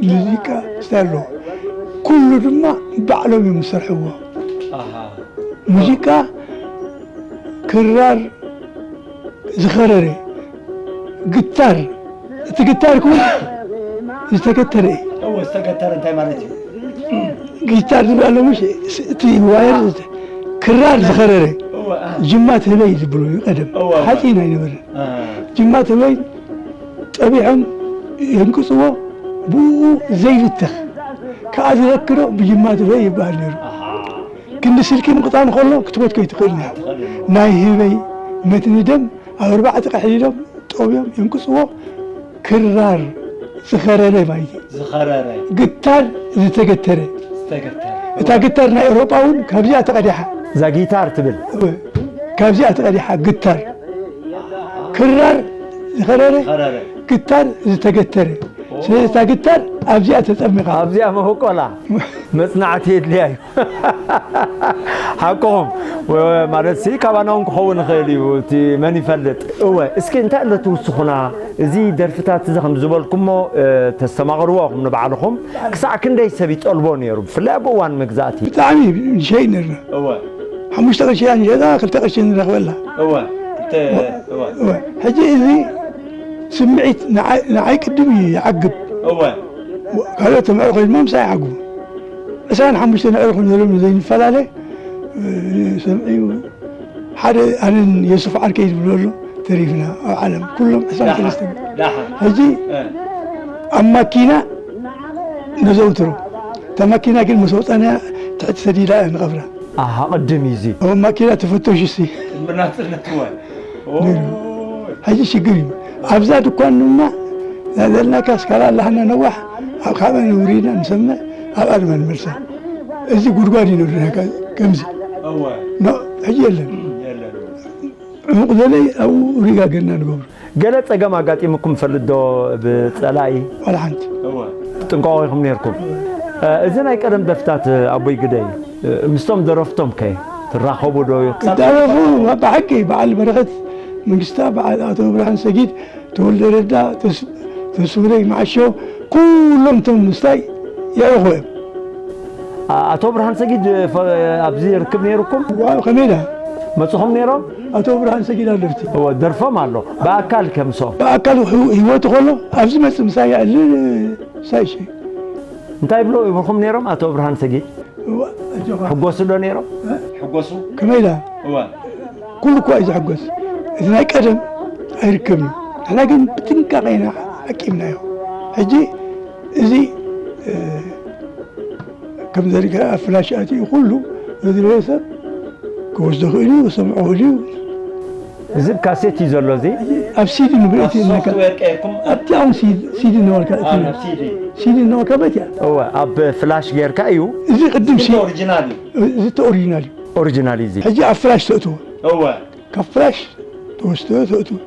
ሙዚቃ ስታይ ኣለዎ። ኩሉ ድማ ባዕሎም እዮም ዝሰርሕዎ። ሙዚቃ ክራር ዝኸረረ ግታር እቲ ግታር ክውን ዝተገተረ እዩ። እወ ዝተገተረ እንታይ ማለት እዩ? ጊታር ዝብላ ኣለሙሽ እቲ ዋየር ክራር ዝኸረረ እወ አ- ጅማት ህበይ ዝብሉ እዩ ቀደም እወ፣ እወ። ሓፂን ኣይነበረን። አ- ጅማት ህበይ ጠቢዖም የንቅፅዎ ብኡ ዘይብተኽ ከኣ ዝረክዶ ብጅማት ህበይ ይበሃል ነይሩ። ክንዲ ስልኪ ምቕጣን ከሎ ክትወድኮ ይትኽእል ነይሩ። ናይ ህበይ መትኒ ደም ኣብ ኣርባዕተ ቀሕሊሎም ጠብዮም የንቅፅዎ። ክራር ዝኸረረ ማለት እዩ። ዝኸረረ ግታር ዝተገተረ ዝተገተረ እታ ግታር ናይ ኤውሮጳ እውን ካብዚኣ ተቐዲሓ እዛ ጊታር ትብል ካብዚኣ ተቐዲሓ ግታር ክራር ዝኸረረ ዝኸረረ ግታር ዝተገተረ ስለዚ እታ ግታር ኣብዚኣ ተፀሚቓ ኣብዚኣ መበቆላ መፅናዕቲ የድልያ እዩ ሓቅኹም ማለት ሲ ካባና እውን ክኸውን ይኽእል እዩ እቲ መን ይፈልጥ እወ እስኪ እንታይ ኣሎ ትውስኹና እዚ ደርፍታት እዚ ከም ዝበልኩሞ ተስተማቕርዎ ኹም ንባዕልኹም ክሳዕ ክንደይ ሰብ ይጠልቦ ነይሩ ብፍላይ ኣብ እዋን መግዛእቲ ብጣዕሚ ንሸይድ ነርና እወ ሓሙሽተ ቅርሺ እያ ንሸጣ ክልተ ቅርሺ ንረኽበላ እወ እተ- እወ እወ ሕጂ እዚ ስምዒት ንዓይ- ንዓይ ቅድም እዩ ይዓግብ እወ ካልኦት ተምዕሩ ኮይኖም ምሳይ ይዓግቡ ዕስራን ሓሙሽተን ኣዕሩኽ ንህልም ዘይንፈላለ ሰምዒ ሓደ ኣነን የሱፍ ዓርከይ ዝብሎ ኣሎ ተሪፍና ኣብ ዓለም ኩሎም ዕስራን ሰለስተን ሕጂ ኣብ ማኪና ነዘውትሮ እታ ማኪና ግን ምስ ወፃናያ ትሕቲ ሰዲዳ እያ ንቐብራ ኣሃ ቅድም እዩ እዚ ኣብ ማኪና ተፈተሹ ሲ ቅድሚ ናፅነት እዋን ሕጂ ሽግር እዩ ኣብዛ ድኳን ድማ ናዘልናካ ስካላ ኣላህና ነዋሕ ኣብ ካበ ንውሪድና ንሰምዕ ኣብኣ ድማ ንመልሳ እዚ ጉድጓድ እዩ ነብርናካ ከምዚ ሕጂ የለን ዕሙቕ ዘለ ኣብኡ ሪጋ ገና ንገብሩ ገለ ጸገም ኣጋጢሙኩም ይፈልጥ ዶ ብጸላኢ? ዋላ ሓንቲ። ጥንቀቖ ኢኹም ነይርኩም። እዚ ናይ ቀደም ደርፍታት ኣቦይ ግደይ ምስቶም ደረፍቶም ከ ትራኸቡ ዶ? ክዳረፉ ብሓቂ በዓል በረኸት መንግስታ፣ በዓል ኣቶ ብርሃን ሰጊድ፣ ተወልደ ረዳ፣ ተስፉለይ መዓሾ ኩሎም እቶም ምስታይ የዕርኹ እዮም። ኣቶ ብርሃን ሰጊድ ኣብዚ ርክብ ነይሩኩም? ዋው ከመይ ዳ? መፅኹም ነይሮም? ኣቶ ብርሃን ሰጊድ ኣለርቲ። እወ ደርፎም ኣሎ። ብኣካል ከምሶም። ብኣካል ህይወቱ ከሎ ኣብዚ መፅእ ምሳይ የዕልል ሳይሽ። እንታይ ብሎ ይብልኩም ነይሮም ኣቶ ብርሃን ሰጊድ? ሕጎሱ ዶ ነይሮም? ሕጎሱ? ከመይ ዳ? እወ ኩሉ እኳ እዩ ዝሕጎስ። እቲ ናይ ቀደም ኣይርከብን እዩ። ንሕና ግን ብጥንቃቄ ኢና ዓቂብናዮ። ሕጂ እዚ ከም ዘሪገ ኣብ ፍላሽ ኣትዩ ኩሉ ዝድለየ ሰብ ክወስዶ ክእል እዩ፣ ክሰምዖ ክእል እዩ። እዚ ብ ካሴት እዩ ዘሎ እዚ ኣብ ሲዲ ንብልእቲ ኢልናካ ሶፍትዌር ቀይርኩም ኣብቲ ኣሁን ሲዲ ሲዲ እናበልካ እቲ ኣብ ሲዲ ሲዲ እናበልካ በት እያ እወ ኣብ ፍላሽ ጌርካ እዩ እዚ ቅድም ሲ ኦሪጂናል እዩ እዚ እቲ ኦሪጂናል እዩ ኦሪጂናል እዩ እዚ ሕጂ ኣብ ፍላሽ ተእትዎ እወ ካብ ፍላሽ ተወስዶ ተእትዎ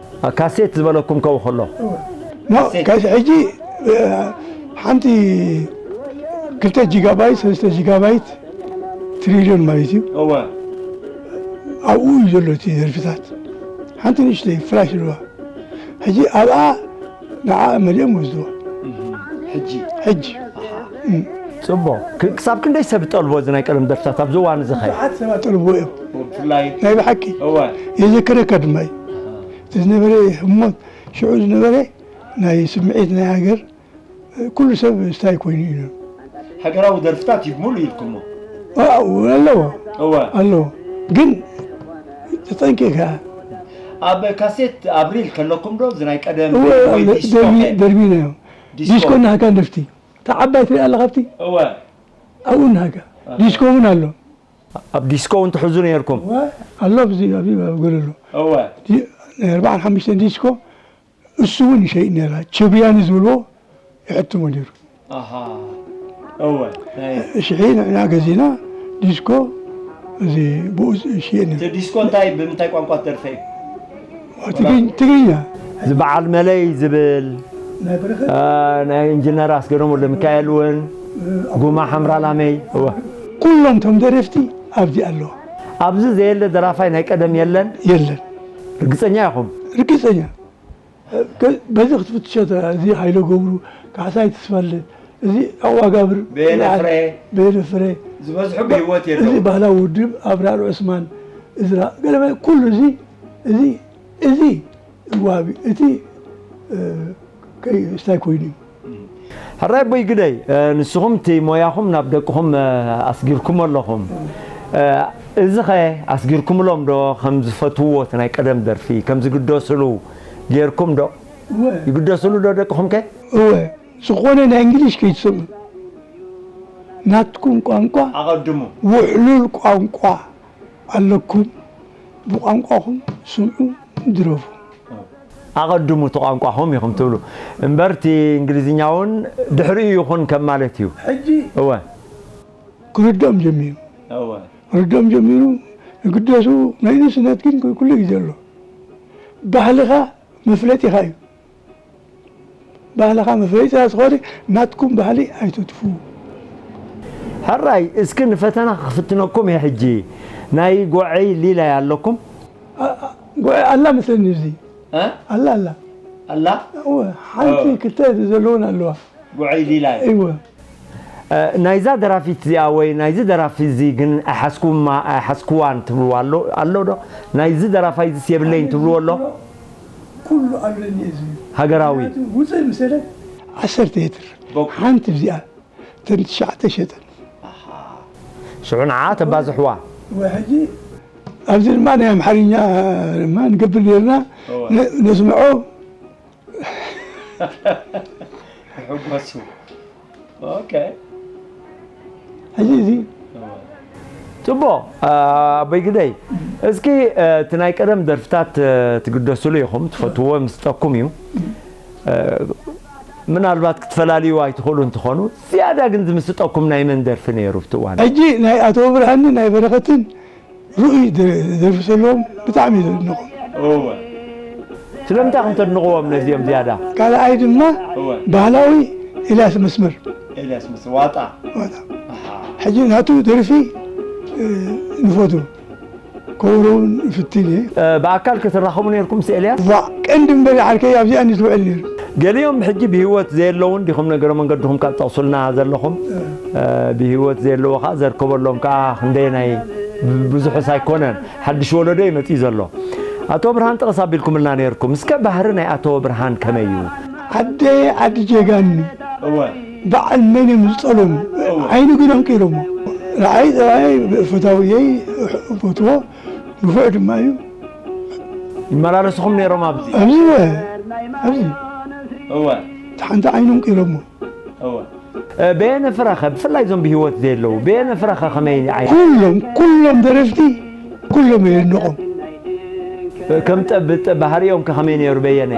ካሴት ዝበለኩም ከው ከሎ ሕጂ ሓንቲ ክልተ ጂጋባይት፣ ሰለስተ ጂጋባይት ትሪልዮን ማለት እዩ። እወ ኣብኡ እዩ ዘሎ እቲ ደርፍታት። ሓንቲ ንእሽተይ ፍላሽ ኣለዋ። ሕጂ ኣብኣ ንዓ መሊኦም ወስድዋ። ሕጂ ሕጂ ጽቡቕ። ክ- ክሳብ ክንደይ ሰብ ጠልቦ እዚ ናይ ቀደም ደርፍታት ኣብዚ እዋን እዚ ኸ? ብዙሓት ሰባት ጠልቦ እዮም። ብፍላይ ናይ ብሓቂ እወ የዘከረካ ድማ እዩ። እቲ ዝነበረ ህሞት ሽዑ ዝነበረ ናይ ስምዒት ናይ ሃገር ኩሉ ሰብ ስታይ ኮይኑ እዩ። ሃገራዊ ደርፍታት ይብሙሉ ኢልኩሞ ዋው ኣለዎ እወ ኣለዎ ግን ተጠንቂካ ኣብ ካሴት ኣብሪል ከለኩም ዶ እዚ ናይ ቀደም እወ ወይ ዲስኮ ከ? ደርቢናዮ። ዲስኮ ዲስኮ እናሃካ ንደፍቲ ተዓባይ ትሪኣ ኣለካ ኣብቲ እወ ኣብኡ እናሃካ ዲስኮ እውን ኣሎ። ኣብ ዲስኮ እውን ትሕዙ ነይርኩም። እወ ኣሎ ኣብዚ ኣብዚ ኣብ ጎለሎ እወ ዲ- ናይ ኣርባዓን ሓሙሽተን ዲስኮ እሱ እውን ይሸይጥ ነይራ። ችብያኒ ዝብልዎ ይሕትሞ ነይሩ። ኣሃ እወ ናይ ሽሒ ንዕና ገዚና ዲስኮ እዚ ብኡ ይሽየጥ ነይሩ። እቲ ዲስኮ እንታይ ብምንታይ ቋንቋ ትደርፈ እዩ? ትግርኝ- ትግርኛ እዚ በዓል መለይ ዝብል ናይ በረኸት አ፣ ናይ ኢንጂነር ኣስገዶም ወልደ ሚካኤል እውን ጉማ ሓምራ ላመይ እወ ኩሎም ቶም ደረፍቲ ኣብዚ ኣለዎ። ኣብዚ ዘየለ ደራፋይ ናይ ቀደም የለን። የለን ርግፀኛ ኢኹም? ርግፀኛ ከ- በዚ ክትፍትሾ ተ- እዚ ሃይለ ገብሩ ካሕሳይ ተስፋለ እዚ ኣዋጋብር በየነ ፍረ በየነ ፍረ ዝበዝሑ ብህይወት እዚ የለው። ባህላዊ ውድብ ኣብራር ዑስማን እዝራ ገለመ ኩሉ እዚ እዚ እዚ ዋቢ እቲ እ፣ ከይ- ስታይ ኮይኑ እዩ። ሕራይ ኣቦይ ግደይ እ፣ ንስኹም እቲ ሞያኹም ናብ ደቅኹም እ፣ ኣስጊርኩም ኣለኹም። እ፣ እዚ ኸ ኣስጊርኩምሎም ዶ ከም ዝፈትውዎ እቲ ናይ ቀደም ደርፊ ከም ዝግደስሉ ጌርኩም ዶ? እወ ይግደስሉ ዶ ደቅኹም ከ? እወ ዝኾነ ናይ እንግሊሽ ከይትሰምዑ ናትኩም ቋንቋ ኣቐድሙ ውሕሉል ቋንቋ ኣለኩም ብቋንቋኹም ስምዑ ድረፉ። ኣቐድሙ እቲ ቋንቋኹም ኢኹም ትብሉ እምበር እቲ እንግሊዝኛ እውን ድሕሪኡ ይኹን ከም ማለት እዩ። ሕጂ እወ ክርድኦም ጀሚሩ እወ ክርድኦም ጀሚሩ ይግደሱ። ናይ ንእስነት ግን ኩሉ ግዜ ኣሎ። ባህልኻ መፍለጢኻ እዩ። ባህልኻ መፍለጢ ስለ ዝኾነ ናትኩም ባህሊ ኣይተጥፍኡ። ሕራይ እስኪ ንፈተና ክፍትነኩም እየ ሕጂ። ናይ ጎዐይ ሊላይ ኣለኩም? አ- አ- ጎዐ ኣላ መስለኒ እዚ እ? ኣላ ኣላ ኣላ እወ ሓንቲ እ። ክልተ ዘለውን ኣለዋ ጉዐይ ሊላይ እወ እ፣ ናይዛ ደራፊት እዚኣ ወይ ናይዚ ደራፊ እዚ ግን ኣይሓዝኩማ ኣይሓዝኩዋን ትብልዋ ኣሎ ኣሎ ዶ? ናይዚ ደራፋይ ዝስ የብለይን ትብልዎ ኣሎ? ኩሉ ኣለኒ እዩ ዝብል ሃገራዊ ምክንያቱ ውፅእ ምሰለ ዓሰርተ የትር በኩ- ሓንቲ እዚኣ ተን ትሽዓተ ሸጠን ሽዑ ንዓ ተባዝሕዋ። ወይ ሕጂ ኣብዚ ድማ ናይ ኣምሓርኛ ድማ ንገብር ነርና እወ። ነ- ነስምዖ ይሕጎሱ ኦኬ ሕጂ እዚ ጽቡቕ ኣቦይ ግደይ እስኪ እቲ ናይ ቀደም ደርፍታት ትግደስሉ ኢኹም ትፈትዎ ምስጠኩም እዩ። ምናልባት ክትፈላልዩ ኣይትኽእሉ እንትኾኑ ዝያዳ ግን ዝምስጠኩም ናይ መን ደርፊ ነይሩ ኣብቲ እዋን? ሕጂ ናይ ኣቶ ብርሃንን ናይ በረኸትን ርኡይ ደርፊ ዘለዎም ብጣዕሚ ዘድንቖም። እወ ስለምንታይ ከም ተድንቕዎም ነዚኦም ዝያዳ? ካልኣይ ድማ እወ ባህላዊ ኤልያስ መስመር ኤልያስ ምስ ዋጣ ዋጣ። ሕጂ ናቱ ደርፊ ንፈቱ ከውረውን ይፍትን እየ። ብኣካል ክትራኸቡ ነርኩም ምስ ኤልያስ? ዋ ቀንዲ እምበር ዓርከይ ኣብዚኣ ንትውዕል ነይሩ። ገሊኦም ሕጂ ብህይወት ዘየለዉ እንዲኹም ነገረ መንገድኹም ካብ ጠቕሱልና ዘለኹም ብህይወት ዘየለዉ ከዓ ዘርከበሎም ከዓ ክንደየናይ ብዙሕስ ኣይኮነን ሓድሽ ወለዶ እዩ መፅኡ ዘሎ። ኣቶ ብርሃን ጠቐስ ኣቢልኩምልና ነርኩም እስከ ባህሪ ናይ ኣቶ ብርሃን ከመይ እዩ? ዓደ ዓዲ ጀጋኑ እወ በዓል መን እዮም ዝፀለሙ ዓይኑ ግን ኣንቂሮሞ። ንዓይ ፀባይ ፈታውየይ ፈትዎ ንፉዕ ድማ እዩ። ይመላለስኹም ነይሮም ኣብዚ? ኣብዚ ወ ኣብዚ እወ እቲ ሓንቲ ዓይኑ ኣንቂሮሞ። እወ በየነ ፍረኸ ብፍላይ እዞም ብህይወት ዘየለዉ በየነ ፍረኸ ከመይ ዓይነት ኩሎም ኩሎም ደረፍቲ ኩሎም የድንቖም። ከም ጠ- ብጠ- ባህሪኦም ከ ከመይ ነይሩ በየነ?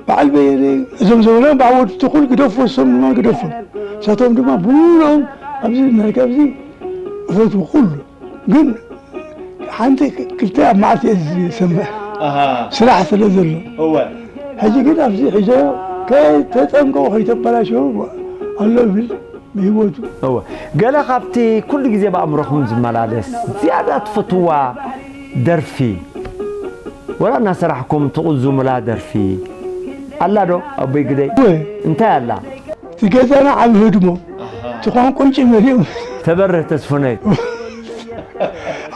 በዓል በየነ እዞም ዘበናም ብዓወቱ ትኹል ግደፎ እሶም ድማ ግደፎ እሳቶም ድማ ብሙሉኦም ኣብዚ መልክዕ ኣብዚ እፈትዎ ኩሉ ግን ሓንቲ ክልተ ኣብ መዓልቲ እየ ዝሰምዕ ኣሃ ስራሕ ስለ ዘሎ እወ ሕጂ ግን ኣብዚ ሒዞ ከይተጠንቀቑ ከይተበላሸው ኣሎ ብል ብህይወቱ። እወ። ገለ ካብቲ ኩሉ ግዜ ብኣእምሮኹም ዝመላለስ ዝያዳ ትፈትዋ ደርፊ፣ ወላ እናሰራሕኩም ትቕዙሙላ ደርፊ ኣላ ዶ ኣቦይ ግደይ? እወ። እንታይ ኣላ? እቲ ገዛና ዓቢ ህድሞ፣ እቲ ቋንቋ ጭመር እዮም። ተበርህ ተስፉነይ።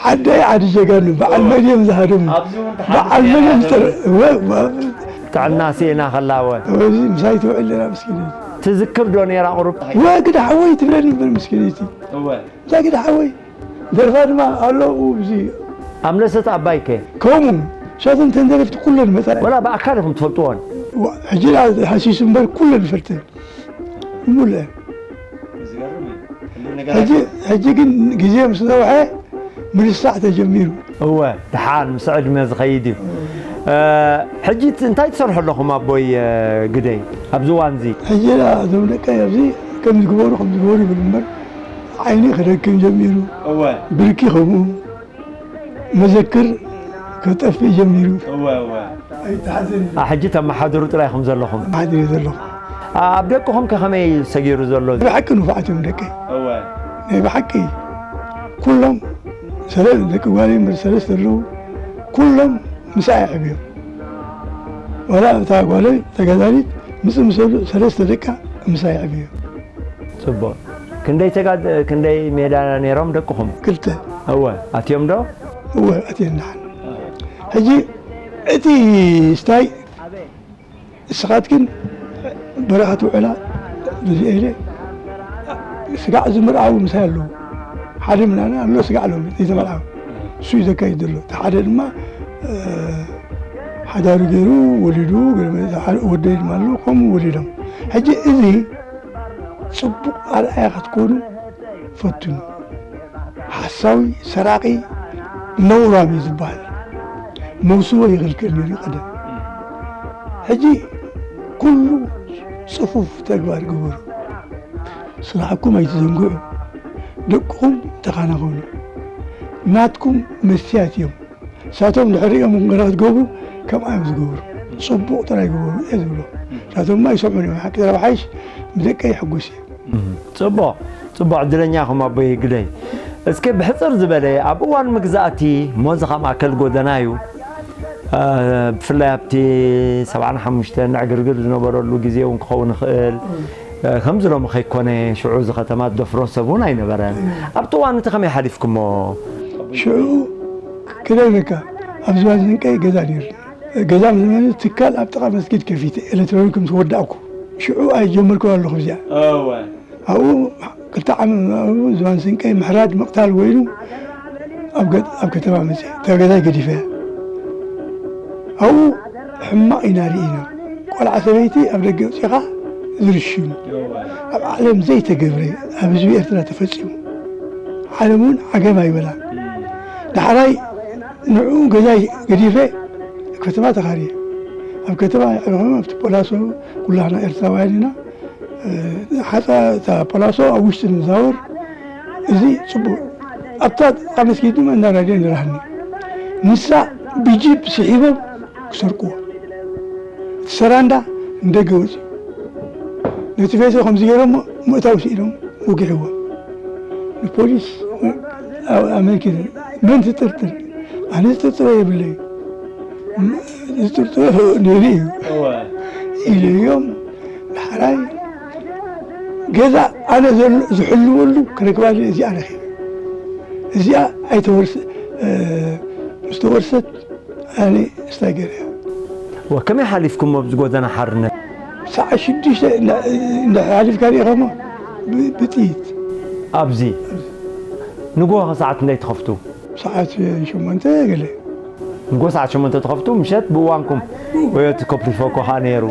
ዓደይ ዓዲ ጀጋኑ፣ በዓል መድዮም ዝሃደሙ። ኣብዚ እውን ተሓልፍ በዓል ነይራ መድዮም ተብሎ። ዝተረ-፣ ወ-፣ ወ-፣ ጥዕና ስኢና ከላ ወ ወዚ ምሳይ ትውዕል ሌላ ምስኪን። ትዝክር ዶ ነይራ ቁሩብ? ወ ግዳ ሓወይ ትብለኒ ነበር ምስኪነይቲ። እወ። እዛ ግዳ ሓወይ ደርፋ ድማ ኣሎ ኣብዚ ኣምለሰት ኣባይከ? ከምኡ ሸትን ተንደረፍቲ ኩለን መፃ። ወላ ብኣካል ኢኹም ትፈልጥዎን? ወ-፣ ሕጂ ደኣ ሃሲሱ እምበር ኩለን ይፈልጠን። ሙሉአ። ዝገርም እዩ። ክንደይ ሕጂ ነገራት ሕጂ ግን ግዜ ምስ ነውሐ ምርሳዕ ተጀሚሩ። እወ፣ ድሓን ምስ ዕድመ ዝኸይድ እዩ። እ፣ ሕጂ ት-፣ እንታይ ትሰርሑ ኣለኹም ኣቦይ፣ እ፣ ግደይ? ኣብዚ እዋን እዚ? ሕጂ ደኣ እዞም ደቀይ ኣብዚ ከም ዝግበሩ ከም ዝግበሩ ይብል እምበር ዓይኒ ክደክም ጀሚሩ። እወ። ብርኪ ከምኡ መዘክር ከጠፍእ ጀሚሩ። እወ እወ። ኣይተሓዘን። ኣ፣ ሕጂ ተመሓድሩ ጥራይ ኢኹም ዘለኹም። ማሕድር እዩ ዘለኹ። ኣ፣ ኣብ ደቅኹም ከ ከመይ እዩ ሰጊሩ ዘሎ? ብሓቂ ንፉዓት እዮም ደቀይ። እወ። ናይ ብሓቂ ኩሎም ሰለ-፣ ደቂ ጓለይ እምበር ሰለስተ ኣለዉ። ኩሎም ምሳይ ዓብዮም። ዋላ እታ ጓለይ ተጋዳሊት ምስ ምሰሉ ሰለስተ ደቃ ምሳይ ዓብዮም። ጽቡቕ። ክንደይ ተጋድ-፣ ክንደይ ሜዳ ነይሮም ደቅኹም? ክልተ። እወ፣ ኣትዮም ዶ? እወ፣ ኣትየን ደሓን። ሕጂ እቲ ስታይ ንስኻትክን በረኻ ትውዕላ፣ በዚ ኢለ ስጋዕ ዝምርዓው ምሳይ ኣለዉ። ሓደ ምናምን ኣሎ ስጋዕ ኣለዉ፣ ዘይተመርዓው። እሱ እዩ ዘካይድ ዘሎ። እቲ ሓደ ድማ፣ እ፣ ሓዳሩ ገይሩ ወሊዱ፣ ገለ መለ-፣ ሓደ ወደይ ድማ ኣሎ፣ ከምኡ ወሊዶም። ሕጂ እዚ ጽቡቕ ኣርኣያ ክትኮኑ ፈትኑ። ሓሳዊ፣ ሰራቒ፣ ነውራም እዩ ዝበሃል። መውስቦ ይኽልክል ነይሩ ቀደም። ሕጂ ኩሉ ጽፉፍ ተግባር ግበሩ። ስራሕኩም ኣይትዘንግዑ። ደቅኹም ተኻናኸኑ። ናትኩም መስትያት እዮም። ንሳቶም ድሕሪኦም እውን ገለ ክትገብሩ ከምኣ እዮም ዝገብሩ። ጽቡቕ ጥራይ ግበሩ እየ ዝብሎ። ንሳቶም ድማ ይሰምዑን እዮም። ሓቂ ተረባሓይሽ ብደቀይ ይሕጎስ እየ። እም፣ ጽቡቕ፣ ጽቡቕ፣ ዕድለኛ ኢኹም ኣቦይ ግደይ። እስኪ ብሕጽር ዝበለ ኣብ እዋን መግዛእቲ ሞዚ ካብ ማእከል ጎደና እዩ። እ፣ ብፍላይ ኣብቲ ሰብዓን ሓሙሽተን ዕግርግር ዝነበረሉ ግዜ እውን ክኸውን ይኽእል። እ፣ ከምዚ ሎሚ ከይኮነ ሽዑ እዚ ከተማ ዝደፍሮ ሰብ እውን ኣይነበረን። ኣብቲ እዋን እቲ ከመይ ሓሊፍኩሞ? ሽዑ ክደግመካ ኣብ ዝባን ስንቀይ ገዛ ነይሩ። ገዛ ምስ መን ትካል ኣብ ጥቓ መስጊድ ከፊተ ኤሌክትሮኒክ ምስ ወዳእኩ ሽዑ ኣይጀመርኩ ኣለኹ እዚኣ። እወ። ኣብኡ ክልተ ዓመት ኣብኡ ዝባን ስንቀይ ምሕራድ ምቕታል ኮይኑ ኣብ ገ-፣ ኣብ ከተማ መፅእ እታ ገዛይ ገዲፈ። ኣብኡ ሕማቕ ኢና ርኢና። ቆልዓ ሰበይቲ ኣብ ደገ ኣውፂኻ ዝርሽኑ። ኣብ ዓለም ዘይተገብረ ኣብ ህዝቢ ኤርትራ ተፈፂሙ። ዓለም እውን ዓገብ ኣይበላ። ዳሕራይ ንዕኡ ገዛይ ገዲፈ ከተማ ተኻርየ። ኣብ ከተማ ይዕረኹ ኣብቲ ፖላሶ ኩላህና ኤርትራውያን ኢና። ሓፃ እታ ፖላሶ ኣብ ውሽጢ ንዛወር። እዚ ፅቡቅ ኣብታ ጥቃ መስጊድ ድማ እንዳራድዮ ንራህኒ። ንሳ ብጂፕ ስሒቦም ክሰርቅዎ እቲ ሰራንዳ ንደገ ወፂኡ ነቲ ፌሶ ከምዚ ገይሮሞ ምእታው ስኢኖም ወጊሕዎ። ንፖሊስ ኣመልኪቱ መን ትጥርጥር? ኣነ ዝጥርጥሮ የብለይ። ዝጥርጥሮ ነይሩ እዩ ኢለዮም። ዳሕራይ ገዛ ኣነ ዝሕልወሉ ክረክባለ እዚኣ ረኺበ። እዚኣ ኣይተወርስ ምስ ተወርሰት ኣነ ስታይ ገይረ። ወከመይ ሓሊፍኩሞ ኣብዚ ጎደና ሓርነት? ሰዓት ሽዱሽተ እንዳ ሓሊፍካ ሪኢኻሞ ብጥይት። ኣብዚ ንግሆ ሰዓት እንታይ ትኸፍቱ? ሰዓት ሸሞንተ ገለ። ንግሆ ሰዓት ሸሞንተ ትኸፍቱ፣ ምሸት ብእዋንኩም ወዮ እቲ ኮፕሊፎ እኮ ኸዓ ነይሩ።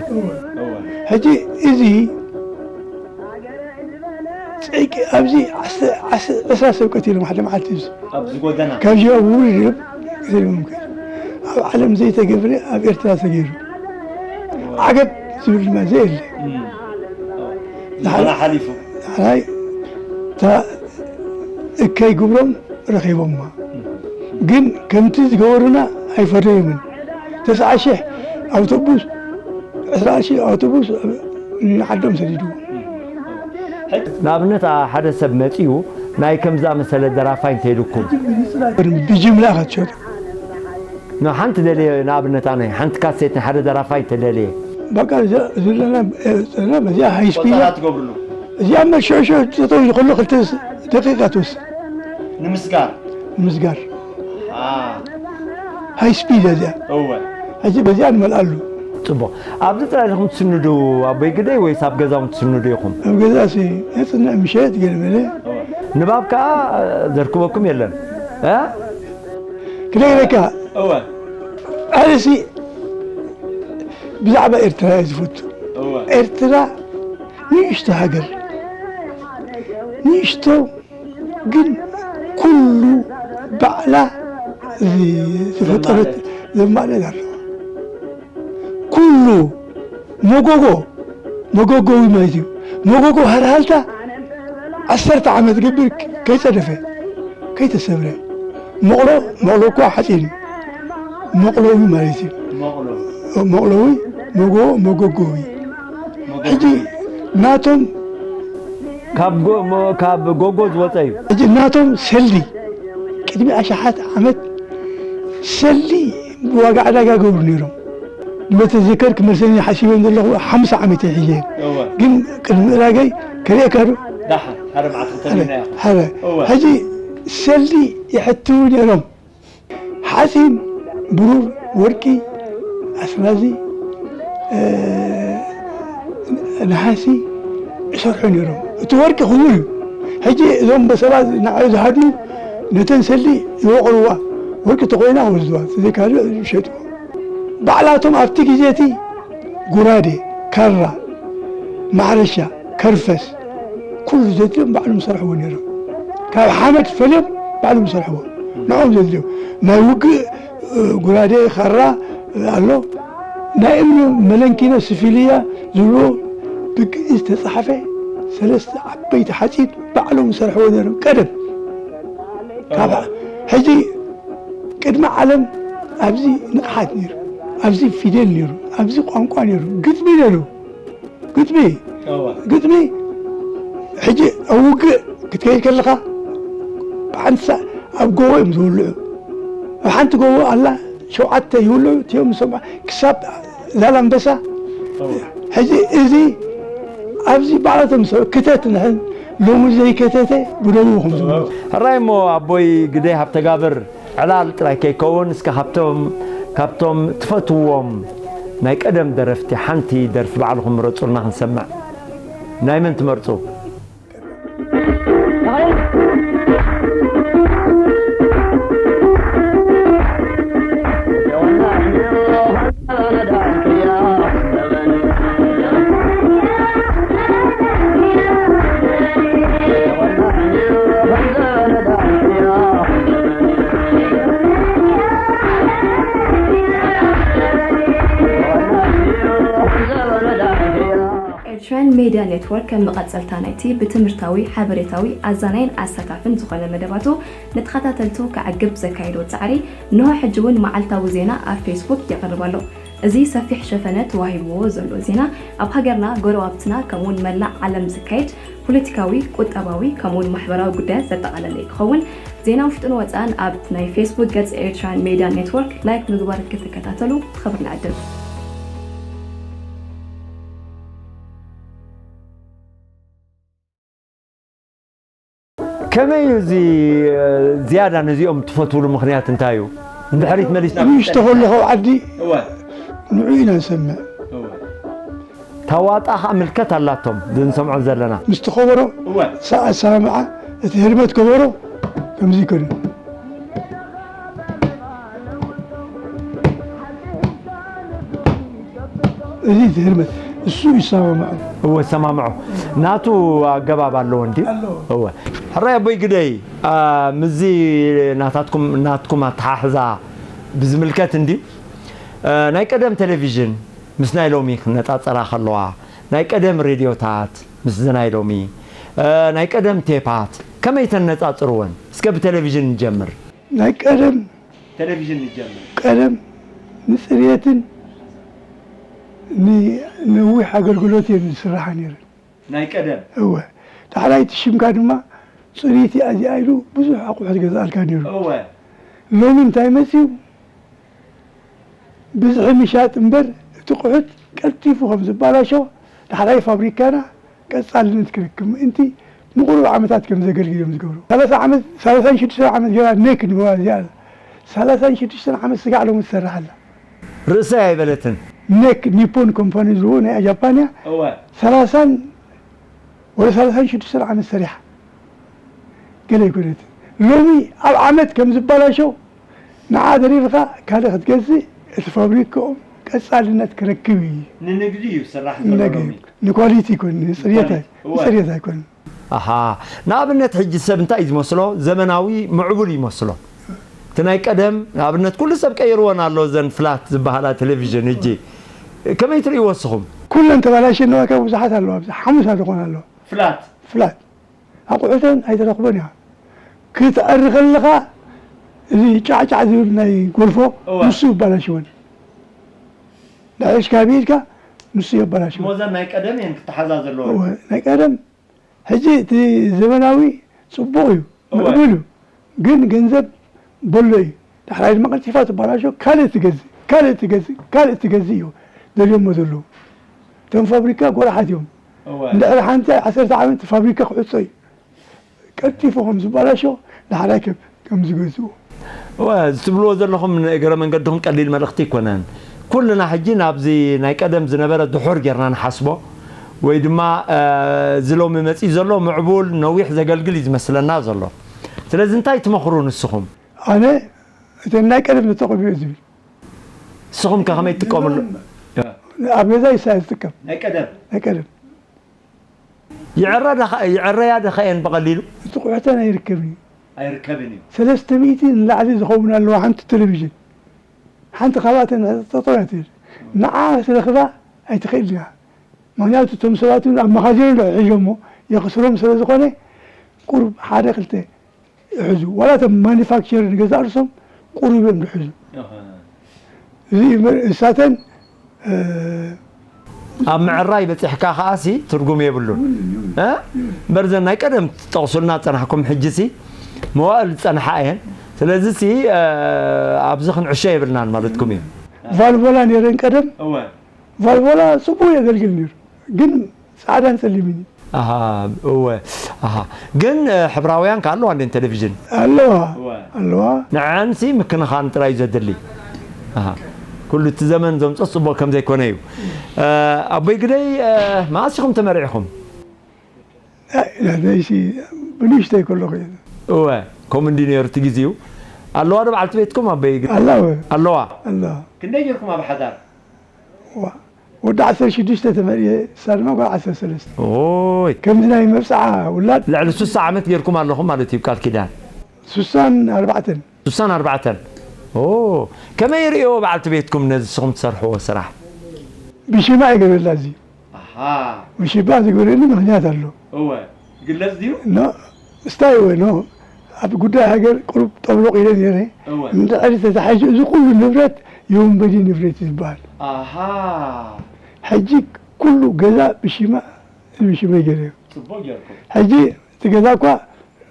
ሕጂ እዚ ጸይቂ ኣብዚ ዕስራ ሰብ ቀቲሎም ሓደ መዓልቲ እዚ ኣብዚ ጎደና ካብ ዚባ ብውሪ ድርብ ቀቲሎም። ኣብ ዓለም ዘይተገብረ ኣብ ኤርትራ ተገይሩ። ዓገብ ዝብል ድማ ዘየለ። ንዓና ሓሊፉ ዳሕራይ እታ እከይ ግብሮም ረኺቦማ። ግን ከምቲ ዝገበሩና ኣይፈረዩምን። ተስዓ ሽሕ ኣውቶቡስ፣ ዕስራ ሽሕ ኣውቶቡስ ንዓዶም ሰዲድዎ። ንኣብነት፣ ኣ፣ ሓደ ሰብ መጺኡ ናይ ከም ዝኣመሰለ ደራፋይ እንተኢሉኩም? ብጅምላ ኢኻ ትሸጦ። ንሓንቲ ደልየ፣ ንኣብነት፣ ኣነ ሓንቲ ካሴት ንሓደ ደራፋይ እንተደልየ? በቃ፣ እዛ ዘለና፣ እ፣ ዘለና በዚኣ ሃይ ስፒድ። ቆጸራ ትገብርሉ? እዚኣ መሸሸ ጠጠው ኢሉ ከሎ ክልተ ስ-፣ ደቂቃ ትወስድ። ንምስጋር? ንምስጋር። አ። ሃይ ስፒድ እያ እዚኣ። እወ። ሕጂ በዚኣ ንመልኣሉ። ጽቡቕ። ኣብዚ ጥራይ ኢኹም ትስንዱ ኣቦይ ግደይ ወይስ ኣብ ገዛኹም ትስንዱ ኢኹም? ኣብ ገዛሲ የጽንዕ ምሸት ገለ መለ። እወ። ንባብ ከኣ ዘርክበኩም የለን። እ? ክነግረካ። እወ። ኣነሲ ብዛዕባ ኤርትራ እየ ዝፈቱ። እወ። ኤርትራ ንእሽቶ ሃገር። ንእሽቶ ግን ኩሉ ባዕላ ዝ-፣ ዝፈጠረት ዘማልአት። ዘማልአት ኣለዋ። ኩሉ መጎጎ፣ መጎጎዊ ማለት እዩ። መጎጎ ሃልሃልታ ዓሰርተ ዓመት ገብር ከይጸደፈ፣ ከይተሰብረ። መቕሎ፣ መቕሎ እኳ ሓጺን እዩ። መቕሎዊ ማለት እዩ። መቕሎ። መቕሎዊ፣ መጎ-፣ መጎጎዊ። መጎጎዊ። ሕጂ ናቶም ካብ ጎ-፣ ሞ-፣ ካብ ጎጎ ዝወጸ እዩ። ሕጂ ናቶም ሰልዲ ቅድሚ ኣሽሓት ዓመት ሰልዲ ብዋጋ ዕዳጋ ገብሩ ነይሮም። ንመተዘከር ክመልሰኒ ሓሲበን ዘለኹ ሓምሳ ዓመት እየ ሒዘ። እወ። ግን ቅድሚ ምእራገይ ከርእየካ ዶ? ዳሓር ሓደ መዓልቲ ሓደ፣ ክተልዩና ኢኹም። ሓደ። እወ። ሕጂ ሰልዲ ይሕትዉ ነይሮም። ሓፂን፣ ብሩር፣ ወርቂ፣ ኣስራዚ፣ እ፣ ነሃሲ ይሰርሑ ነይሮም። እቲ ወርቂ ክቡር እዩ። ሕጂ እዞም በሰባት ንዓይ ዝሃድኑ ነተን ሰልዲ ይወቕርዋ። ወርቂ ተኾይና ወስድዋ፣ ተዘይካልእ ይሸጥዎ። ባዕላቶም ኣብቲ ግዜ እቲ ጉራዴ፣ ካራ፣ ማሕረሻ፣ ከርፈስ፣ ኩሉ ዘድልዮም ባዕሎም ይሰርሕዎ ነይሮም። ካብ ሓመድ ፈልዮም ባዕሎም ይሰርሕዎ። ንዕኦም ዘድልዮም ናይ ውግእ፣ እ፣ ጉራዴ፣ ካራ፣ እ፣ ኣሎ። ናይ እምኒ መለንኪኖ፣ ስፊልያ ዝብልዎ ብግእዝ ዝተጻሕፈ ሰለስተ ዓበይቲ ሓጺን ባዕሎም ይሰርሕዎ ነይሮም ቀደም። ካብ ሕጂ ቅድሚ ዓለም ኣብዚ ንቕሓት ነይሩ፣ ኣብዚ ፊደል ነይሩ፣ ኣብዚ ቋንቋ ነይሩ፣ ግጥሚ ነይሩ። ግጥሚ፣ እወ። ግጥሚ ሕጂ ኣብ ውግእ ክትከይድ ከለኻ ብሓንቲ ሳዕ ኣብ ጎቦ እዮም ዝውልዑ። ኣብ ሓንቲ ጎቦ ኣላ ሸውዓተ ይውልዑ፣ እቲኦም ዝሰምዑ ክሳብ ዛላምበሳ። እወ። ሕጂ እዚ ኣብዚ ባዕላቶም ሰብ ክተት ንሕን ሎሚ ዘይከተተ ብደሙ ከም ዝብሉ። ሕራይ እሞ ኣቦይ ግደይ ሃብተጋብር፣ ዕላል ጥራይ ከይከውን፣ እስከ ካብቶም፣ ካብቶም ትፈትውዎም ናይ ቀደም ደረፍቲ ሓንቲ ደርፊ ባዕልኹም ምረጹልና ክንሰምዕ። ናይ መን ትመርጹ? ኤርትራውያን ሜድያ ኔትወርክ ከም መቐጸልታ ናይቲ ብትምህርታዊ፣ ሓበሬታዊ፣ ኣዛናይን ኣሳታፍን ዝኾነ መደባቱ ንተኸታተልቱ ከዕግብ ዘካየዶ ጻዕሪ፣ እንሆ ሕጂ እውን መዓልታዊ ዜና ኣብ ፌስቡክ የቕርብ ኣሎ። እዚ ሰፊሕ ሸፈነ ተዋሂብዎ ዘሎ ዜና፣ ኣብ ሃገርና፣ ጎረባብትና፣ ከምኡውን መላእ ዓለም ዝካየድ ፖለቲካዊ፣ ቁጠባዊ፣ ከምኡውን ማሕበራዊ ጉዳያት ዘጠቓለለ እዩ ክኸውን። ዜና ውሽጥን ወጻእን ኣብ ናይ ፌስቡክ ገጽ ኤርትራን ሜድያ ኔትወርክ ላይክ ምግባር ክትከታተሉ ብኽብሪ ንዕድም። ከመይ እዩ እዚ፣ እ፣ ዝያዳ ነዚኦም ትፈትውሉ ምኽንያት እንታይ እዩ? ንድሕሪት መሊስና ንእሽቶ ከለኹ ኣብ ዓዲ እወ። ንዑ ኢና ንሰምዕ። እወ። ታዋጣ ኸኣ ምልከት ኣላቶም፣ እዚ ንሰምዖ ዘለና። ምስቲ ከበሮ እወ። ሰ-፣ ኣሰማምዓ፣ እቲ ህርመት ከበሮ ከምዚ ይከዱ። እዚ እቲ ህርመት፣ እሱ ይሰማምዖ። እወ፣ ይሰማምዖ። ናቱ ኣገባብ ኣለዎ እንድዩ? ኣለዎ። እወ። ሕራይ ኣቦይ ግደይ፣ ኣ፣ ምስዚ ናታትኩም፣ ናትኩም ኣተሓሕዛ ብዝምልከት እንድዩ? እ፣ ናይ ቀደም ቴሌቪዥን ምስ ናይ ሎሚ ክነጻጸራ ከለዋ፣ ናይ ቀደም ሬድዮታት ምስዚ ናይ ሎሚ፣ እ፣ ናይ ቀደም ቴፓት ከመይ ተነጻጽርወን? እስከ ብቴሌቪዥን ንጀምር። ናይ ቀደም ቴሌቪዥን ንጀምር። ቀደም ንጽርየትን ን-፣ ነዊሕ ኣገልግሎት እየን ዝስራሓ ነይረን። ናይ ቀደም? እወ። ዳሕራይ እቲ ሽምካ ድማ ጽሪት እያ እዚኣ ኢሉ ብዙሕ ኣቑሑ ዝገዝኣልካ ነይሩ። እወ። ሎሚ እንታይ መጽዩ? ብዝሒ ምሻጥ እምበር እቲ ቁሑት ቀልጢፉ ከም ዝባላሾ ዳሕራይ ፋብሪካና ቀጻልነት ክረክብ ምእንቲ ንቁሩብ ዓመታት ከም ዘገልግል እዮም ዝገብሩ። ሰላሳ ዓመት፣ ሰላሳን ሽዱሽተን ዓመት ገይራ ኔክ ንብላ እዚኣ ኣላ። ሰላሳን ሽዱሽተን ዓመት ስጋዕ ሎሚ ትሰርሕ ኣላ። ርእሰይ ኣይበለትን። ኔክ ኒፖን ኮምፓኒ ዝብሉ ናይ ጃፓንያ እወ። ሰላሳን ወደ ሰላሳን ሽዱሽተን ዓመት ሰሪሓ ገለ ኣይኮነትን። ሎሚ ኣብ ዓመት ከም ዝባላሸው ንዓ ደሪርካ ካልእ ክትገዝእ እቲ ፋብሪካኦም ቀጻልነት ክረክብ እዩ። ንንግዲ እዩ ዝስራሕ ዘሎ ንግዲ ሎሚ። ንኳሊቲ ይኮን ንጽርየት ኣይ- ኳሊቲ፣ እወ። ንጽርየት ኣይኮን። ኣሃ። ንኣብነት ሕጂ ሰብ እንታይ እዩ ዝመስሎ? ዘመናዊ ምዕቡል ይመስሎ። እቲ ናይ ቀደም ንኣብነት ኩሉ ሰብ ቀይርወን ኣሎ እዘን ፍላት ዝበሃላ ቴሌቪዥን። ሕጂ ከመይ ትርእይዎ እስኹም? ኩለን ተባላሸ ነዋካ ብዙሓት ኣለዋ ኣብዚ ሓሙሳ ዝኾን ኣለዋ። ፍላት። ፍላት ኣቑሑተን ኣይትረኽቦን ኢኻ። ክትኣሪ ከለኻ እዚ ጫዕጫዕ ዝብል ናይ ጎልፎ እወ። ንሱ ይባላሽወን። ንዕሽ ካብ ኢድካ ንሱ የባላሽወን። እሞ እዘን ናይ ቀደም እየን ክተሓዛ ዘለወን። እወ፣ ናይ ቀደም። ሕጂ እቲ ዘመናዊ ጽቡቕ እዩ፣ እወ። ምዕቡል እዩ። ግን ገንዘብ በሎ እዩ። ዳሕራይ ድማ ቀልጢፋ ትባላሾ ካልእ ትገዝእ፣ ካልእ ትገዝእ፣ ካልእ ትገዝእ እዩ ደልዮሞ ዘለዉ። እቶም ፋብሪካ ጎራሓት እዮም። እወ። እንድሕር ሓንቲ ዓሰርተ ዓመት ፋብሪካ ክዕጾ እዩ። ቀልጢፉ ከም ዝበላሾ ዳሕራይ ከም ከም ዝገዝኡ። እወ፣ እዚ ትብልዎ ዘለኹም ንእግረ መንገድኹም ቀሊል መልእኽቲ ኣይኮነን። ኩልና ሕጂ ናብዚ ናይ ቀደም ዝነበረ ድሑር ጌርና ንሓስቦ፣ ወይ ድማ፣ እ፣ እዚ ሎሚ መጺኡ ዘሎ ምዕቡል፣ ነዊሕ ዘገልግል እዩ ዝመስለና ዘሎ። ስለዚ እንታይ ትመኽሩ ንስኹም? ኣነ እተን ናይ ቀደም ተጠቐሙ እየ ዝብል። ንስኹም ከ ከመይ ትጥቀምሉ? ኣብ ገዛ ይሳ ዝጥቀም። ናይ ቀደም። ናይ ቀደም። ይዕረ ዶ ኸ-፣ ይዕረያ ዶ ኸ እየን ብቐሊሉ? እቲ ቁሕተን ኣይርከብን እዩ። ኣይርከብን እዩ። ሰለስተ ሚእቲ ንላዕሊ ዝኸውን ኣለዋ ሓንቲ ቴሌቪዥን። ሓንቲ ካብኣተን ጠጠው እያ ትብል። ንዓ ክትረኽባ ኣይትኽእልን ኢኻ። ምኽንያቱ እቶም ሰባት እውን ኣብ መኻዚኖ ዶ ሒዞሞ የኽስሮም ስለ ዝኾነ ቁሩብ ሓደ ክልተ ይሕዙ። ዋላ እቶም ማኒፋክቸር ንገዛእ ርእሶም ቁሩብ እዮም ዝሕዙ። ኣሃ። እዚ እሳተን፣ እ፣ ኣብ ምዕራይ በጺሕካ ከኣሲ ትርጉም የብሉን። እ? እምበር እዘን ናይ ቀደም ትጠቕሱልና ጸናሕኩም፣ ሕጂሲ መዋእል ዝጸንሓ እየን። ስለዚሲ፣ እ፣ ኣብዚ ክንዕሾ የብልናን ማለትኩም እዩ። ቫልቮላ ነይረን ቀደም። እወ። ቫልቮላ ጽቡቕ የገልግል ነይሩ፣ ግን ጻዕዳን ጸሊምን እዩ። ኣሃ፣ እወ። ኣሃ። ግን፣ እ፣ ሕብራውያን ከ ኣለዋ እንዴን ቴሌቪዥን? ኣለዋ፣ እወ። ኣለዋ። ንዐንሲ ምክንኻን ጥራይ እዩ ዘድሊ። ኣሃ። ኩሉ እቲ ዘመን ዘምጾ ጽቡቕ ከም ዘይኮነ እዩ። እ፣ ኣቦይ ግደይ፣ እ፣ መኣስ ኢኹም ተመሪዕኹም? ኣይ፣ ናተይሲ ብንእሽተይ ከለኹ እየ። እወ፣ ከምኡ እንዲ ነይሩ እቲ ግዜኡ። ኣለዋ ዶ በዓልቲ ቤትኩም ኣቦይ ግደይ? ኣለዋ። ኣለዋ? ኣለዋ። ክንደይ ጌርኩም ኣብ ሓዳር? ዋ፣ ወዲ ዓሰርተ ሽዱሽተ ተመርየ፣ እሳ ድማ ጓል ዓሰርተ ሰለስተ። ኦይ። ከምዚ ናይ መብጽዓ ውላድ ልዕሊ ሱሳ ዓመት ጌርኩም ኣለኹም ማለት እዩ ቃል ኪዳን? ሱሳን ኣርባዕተን። ሱሳን ኣርባዕተን። ኦ፣ ከመይ ይርእይዎ በዓልቲ ቤትኩም ነዚ ንስኹም ትሰርሕዎ ስራሕ? ብሽማ ይገብረላ እዚ። ኣሃ። ብሽማ ዝገብረሉ ምኽንያት ኣሎ። እወ፣ ግለጽ ድዩ? ኖ፣ እስታይ እወ፣ ኖ። ኣብ ጉዳይ ሃገር ቁሩብ ጠብሎቕ ኢለ ነይረ። እወ። እንድሕሪ ተታሒዙ እዚ ኩሉ ንብረት የወንበዴ ንብረት እዩ ዝበሃል። ኣሃ። ሕጂ ኩሉ ገዛ ብሽማ፣ ብሽመይ ገይረዮ። ጽቡቕ ጌርኩም። ሕጂ እቲ ገዛ እኳ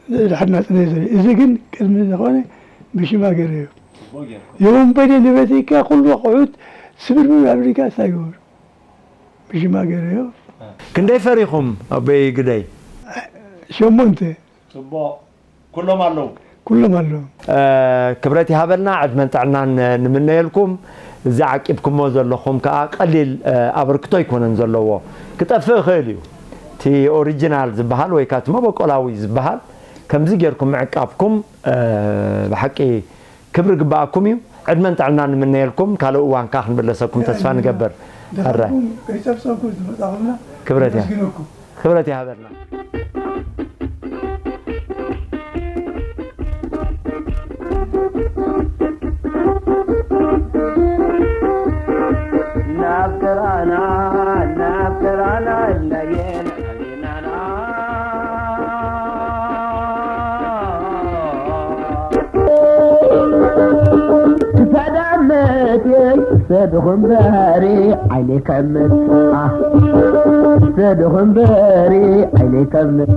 ድሕሪ ናጽነት እዩ። እዚ ግን ቅድሚ ዝኾነ ብሽማ ገይረዮ። ጽቡቕ ጌርኩም። የወንበዴ ንብረት ኢልካ ኩሉ ኣቑሑት ስብርብር ኣቢልካ እንታይ ይገብሩ? ብሽማ ገይረዮ። ክንደይ ፈሪኹም ኣቦይ ግደይ? ሸሞንተ። ጽቡቕ። ኩሎም ኣለዉ። ኩሎም ኣለዉ። እ፣ ክብረት ይሃበልና፣ ዕድመን ጥዕናን ንምነየልኩም። እዚ ዓቂብኩሞ ዘለኹም ከኣ ቀሊል፣ እ፣ ኣበርክቶ ኣይኮነን ዘለዎ። ክጠፍእ ይኽእል እዩ። እቲ ኦሪጂናል ዝበሃል ወይ ከኣ እቲ መበቆላዊ ዝበሃል ከምዚ ጌርኩም ምዕቃብኩም፣ እ፣ ብሓቂ ክብሪ ግበኣኩም እዩ። ዕድመን ጥዕናን ንምነየልኩም። ካልእ እዋን ከኣ ክንምለሰኩም ተስፋ ንገብር። ኣረ። ደሓንኩም ከይጸብጸብኩም ዝመጻኹምና ክብረት እያ። ነመስግነኩም። ክብረት ይሃበልና። ናብ ተራና፣ ናብ ተራና እንዳየን ኣሊናና። ክሳዳመተይ ተድኹም በሪ ዓይነይ ከምት፣ አ፣ ተድኹም በሪ ዓይነይ ከምት።